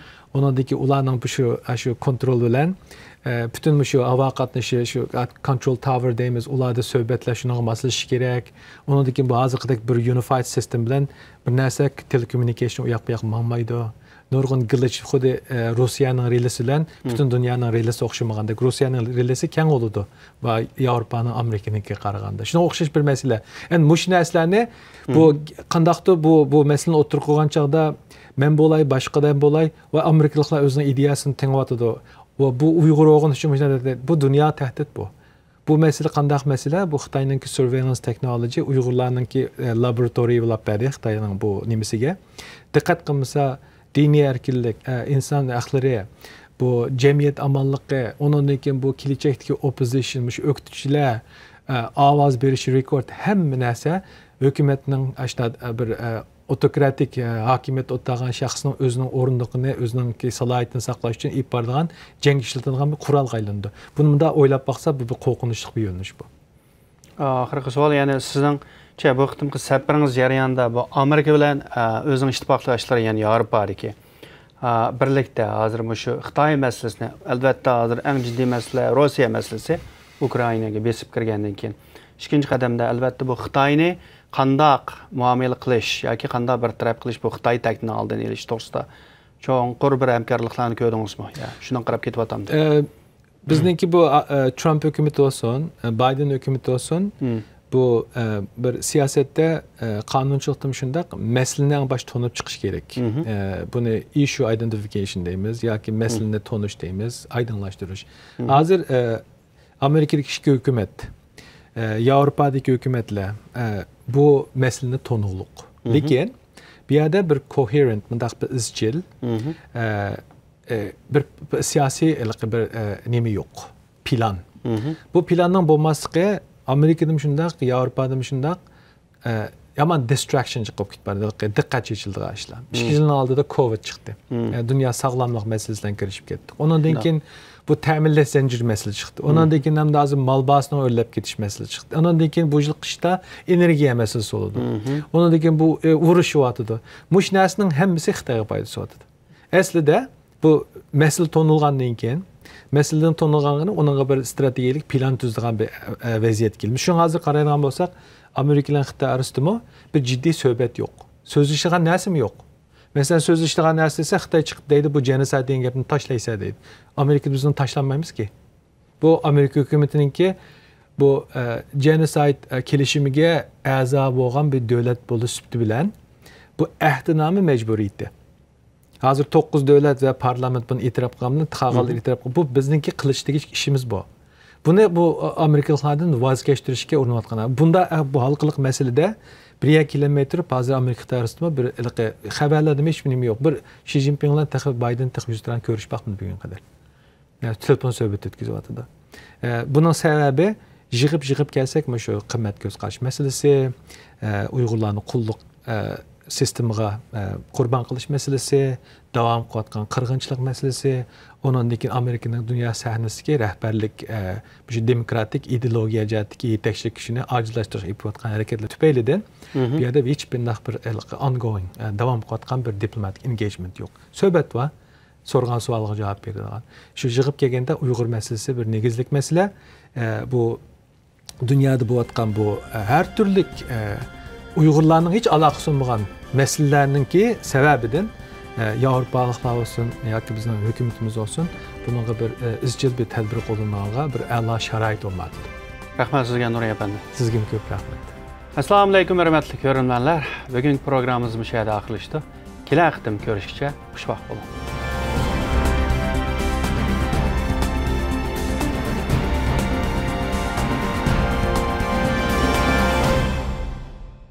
ئۇنىڭدىن كېيىن ئۇلارنىڭ بۇ شۇ، ئە، شۇ كونترول بىلەن، ئە، پۈتۈن مۇشۇ ھاۋا قاتنىشى، شۇ، ئە، كونترول تاۋېر دەيمىز، ئۇلاردا سۆھبەتلەش، شۇنىڭغا ماسلىشىش كېرەك. ئۇنىڭدىن كېيىن بۇ ھازىرقىدەك بىر يۇنىفايد سىستېم بىلەن بىر نەرسە تېلېكوممۇنىكېيشن ئۇ ياق بۇ ياققا ماڭمايدۇ. نۇرغۇن گلىچ، خۇددى، ئە، روسىيەنىڭ رېلىسى بىلەن پۈتۈن دۇنيانىڭ رېلىسى ئوخشىمىغاندەك، روسىيەنىڭ رېلىسى كەڭ بولىدۇ ۋە ياۋروپانىڭ ئامېرىكىنىڭكىگە قارىغاندا. شۇنىڭغا ئوخشاش بىر مەسىلە. ئەمدى مۇشۇ نەرسىلەرنى بۇ قانداقتۇر بۇ، بۇ مەسىلىنى ئوتتۇرىغا قويغان چاغدا مەن بولاي، باشقا ئادەم بولاي ۋە ئامېرىكىلىقلار ئۆزىنىڭ ئىدىيەسىنى تېڭىۋاتىدۇ. ۋە بۇ ئۇيغۇر بولغىنى ئۈچۈن مۇشۇنداق، بۇ دۇنيا تەھدىت بۇ. بۇ مەسىلە قانداق مەسىلە؟ بۇ خىتاينىڭكى سۇرۋېيلانس تېخنولوگىيە ئۇيغۇرلارنىڭكى، ئە، لابوراتورىيە بولاپ بەردى خىتاينىڭ بۇ نېمىسىگە. دىققەت قىلمىسا، دىنىي ئەركىنلىك، ئە، ئىنسان ھەقلىرى، بۇ جەمئىيەت ئامانلىقى، ئۇنىڭدىن كېيىن بۇ كېلەچەكتىكى ئوپپوزىتسىيون، مۇشۇ ئۆكتىچىلەر، ئە، ئاۋاز بېرىش رېكورد، ھەممە نەرسە ھۆكۈمەتنىڭ ئاشۇنداق، ئە، بىر، ئە، ئوتوكراتىك، ئە، ھاكىمىيەتتە ئولتۇرغان شەخسنىڭ ئۆزىنىڭ ئورۇندۇقىنى، ئۆزىنىڭكى سالاھىيىتىنى ساقلاش ئۈچۈن ئېلىپ بارىدىغان جەڭگە ئىشلىتىدىغان بىر قورالغا ئايلىنىدۇ. بۇنى مۇنداق ئويلاپ باقسا، بۇ بىر قورقۇنچلۇق بىر يۆنىلىش بۇ. ئاخىرقى سوئال، يەنى سىزنىڭچە بۇ قېتىمقى سەپىرىڭىز جەريانىدا بۇ ئامېرىكا بىلەن، ئە، ئۆزىنىڭ ئىتتىپاقداشلىرى، يەنى ياۋروپادىكى، ئە، بىرلىكتە ھازىر مۇشۇ خىتاي مەسىلىسىنى، ئەلۋەتتە، ھازىر ئەڭ جىددىي مەسىلە روسىيە مەسىلىسى، ئۇكرائىناگە بېسىپ كىرگەندىن كېيىن. ئىككىنچى قەدەمدە، ئەلۋەتتە، بۇ خىتاينى قانداق مۇئامىلە قىلىش ياكى قانداق بىر تەرەپ قىلىش، بۇ خىتاي تەھدىتىنىڭ ئالدىنى ئېلىش توغرىسىدا چوڭقۇر بىر ھەمكارلىقلارنى كۆردىڭىزمۇ؟ يا، شۇنىڭغا قاراپ كېتىۋاتامدۇ؟ ئە، بىزنىڭكى بۇ، ئا، ئە، ترامپ ھۆكۈمىتى بولسۇن، ئە، بايدېن ھۆكۈمىتى بولسۇن، بۇ، ئە، بىر سىياسەتتە، ئە، قانۇنچىلىقتىمۇ شۇنداق، مەسىلىنى ئەڭ باشتا تونۇپ چىقىش كېرەك. ئە، بۇنى ئىشۇ ئايدېنتىفىكېيشن دەيمىز ياكى مەسىلىنى تونۇش دەيمىز، ئايدىڭلاشتۇرۇش. ھازىر، ئە، ئامېرىكىدىكى ئىككى ھۆكۈمەت، ئە، ياۋروپادىكى ھۆكۈمەتلەر، ئە، بۇ مەسىلىنى تونۇغلۇق. لېكىن بۇ يەردە بىر كوھېرېنت، مۇنداق بىر ئىزچىل، ئە، ئە، بىر، بىر سىياسىي ھېلىقى بىر، ئە، نېمە يوق، پىلان. بۇ پىلاننىڭ بولماسلىقى ئامېرىكىدىمۇ شۇنداق، ياۋروپادىمۇ شۇنداق، ئە، يامان دىستراكشن چىقىپ كېتىپ بارىدۇ، ھېلىقى دىققەت چېچىلىدىغان ئىشلار. ئىككى يىلنىڭ ئالدىدا كوۋىد چىقتى. ئە، دۇنيا ساغلاملىق مەسىلىسى بىلەن كىرىشىپ كەتتۇق. ئۇنىڭدىن كېيىن بۇ تەمىنلەش زەنجىرى مەسىلىسى چىقتى. ئۇنىڭدىن كېيىن ھەمدە ھازىر مال باھاسىنىڭ ئۆرلەپ كېتىش مەسىلىسى چىقتى. ئۇنىڭدىن كېيىن بۇ يىل قىشتا ئېنېرگىيە مەسىلىسى بولىدۇ. ئۇنىڭدىن كېيىن بۇ، ئە، ئۇرۇش بولۇۋاتىدۇ. مۇشۇ نەرسىنىڭ ھەممىسى خىتايغا پايدىسى بولۇۋاتىدۇ. ئەسلىدە بۇ مەسىلە تونۇلغاندىن كېيىن، مەسىلىدىن تونۇلغانغىنى ئۇنىڭغا بىر ئىستراتېگىيەلىك پىلان تۈزىدىغان بىر، ئە، ۋەزىيەتكە كېلىدۇ. شۇڭا ھازىر قارايدىغان بولساق، ئامېرىكا بىلەن خىتاي ئارىسىدىمۇ بىر جىددىي سۆھبەت يوق. سۆزلىشىدىغان نەرسىمۇ يوق. مەسىلەن، سۆزلىشىدىغان نەرسە دېسە، خىتاي چىقىپ دەيدۇ، بۇ جېنوسايد دېگەن گەپنى تاشلايسەن دەيدۇ. ئامېرىكا بىز ئۇنى تاشلانمايمىزكى. بۇ ئامېرىكا ھۆكۈمىتىنىڭكى بۇ، ئە، جېنوسايد، ئە، كېلىشىمىگە ئەزا بولغان بىر دۆلەت بولۇش سۈپىتى بىلەن بۇ ئەھدىنامە مەجبۇرىيىتى. ھازىر توققۇز دۆلەت ۋە پارلامېنت بۇنى ئېتىراپ قىلغان بىلەن قالغانلار ئېتىراپ قىلغان. بۇ بىزنىڭكى قىلىش تېگىشلىك ئىشىمىز بۇ. بۇنى بۇ، ئا، ئامېرىكىلىقلاردىن ۋاز كەچتۈرۈشكە ئۇرۇنۇۋاتقان. بۇندا، ئە، بۇ ھالقىلىق مەسىلىدە بىر يەرگە كېلەلمەي تۇرۇپ، ھازىر ئامېرىكا خىتاي ئارىسىدىمۇ بىر ھېلىقى خەۋەرلەردىمۇ ھېچبىر نېمە يوق. بىر شى جىنپىڭ بىلەن تېخى بايدېن تېخى يۈز تۇران كۆرۈشۈپ باقمىدى بۈگۈنگە قەدەر. يا، تېلېفون سۆھبىتى ئۆتكۈزۈۋاتىدۇ. ئە، بۇنىڭ سەۋەبى يىغىپ-يىغىپ كەلسەك، مۇشۇ قىممەت كۆز قاراش مەسىلىسى، ئە، ئۇيغۇرلارنى قۇللۇق، ئە، سىستېمىغا، ئە، قۇربان قىلىش مەسىلىسى، داۋام قىلىۋاتقان قىرغىنچىلىق مەسىلىسى، ئۇنىڭدىن كېيىن ئامېرىكىنىڭ دۇنيا سەھنىسىدىكى رەھبەرلىك، ئە، مۇشۇ دېموكراتىك ئىدېئولوگىيە جەھەتتىكى يېتەكچىلىك كۈچىنى ئاجىزلاشتۇرۇش ئېلىپ بارغان ھەرىكەتلەر تۈپەيلىدىن بۇ يەردە ھېچ بىنداق بىر ھېلىقى ongoing، ئە، داۋام قىلىۋاتقان بىر دىپلوماتىك engagement يوق. سۆھبەت بار، سورىغان سوئالغا جاۋاب بېرىدىغان. شۇ يىغىپ كەلگەندە ئۇيغۇر مەسىلىسى بىر نېگىزلىك مەسىلە. ئە، بۇ دۇنيادا بولۇۋاتقان بۇ، ئە، ھەر تۈرلۈك، ئە، ئۇيغۇرلارنىڭ ھېچ ئالاقىسى بولمىغان مەسىلىلەرنىڭكى سەۋەبىدىن، ئە، ياۋروپالىقلار بولسۇن ياكى بىزنىڭ ھۆكۈمىتىمىز بولسۇن، بۇنىڭغا بىر، ئە، ئىزچىل بىر تەدبىر قوللىنىدىغانغا بىر ئەلا شارائىت بولمايتتى. رەھمەت سىزگە، نۇرى ئەپەندى. سىزگىمۇ كۆپ رەھمەت. ئەسسالامۇ ئەلەيكۇم، ھۆرمەتلىك كۆرۈرمەنلەر. بۈگۈنكى پروگراممىمىز مۇشۇ يەردە ئاخىرلىشىدۇ. كېلەر قېتىم كۆرۈشكىچە خۇشۋاق بولۇڭ.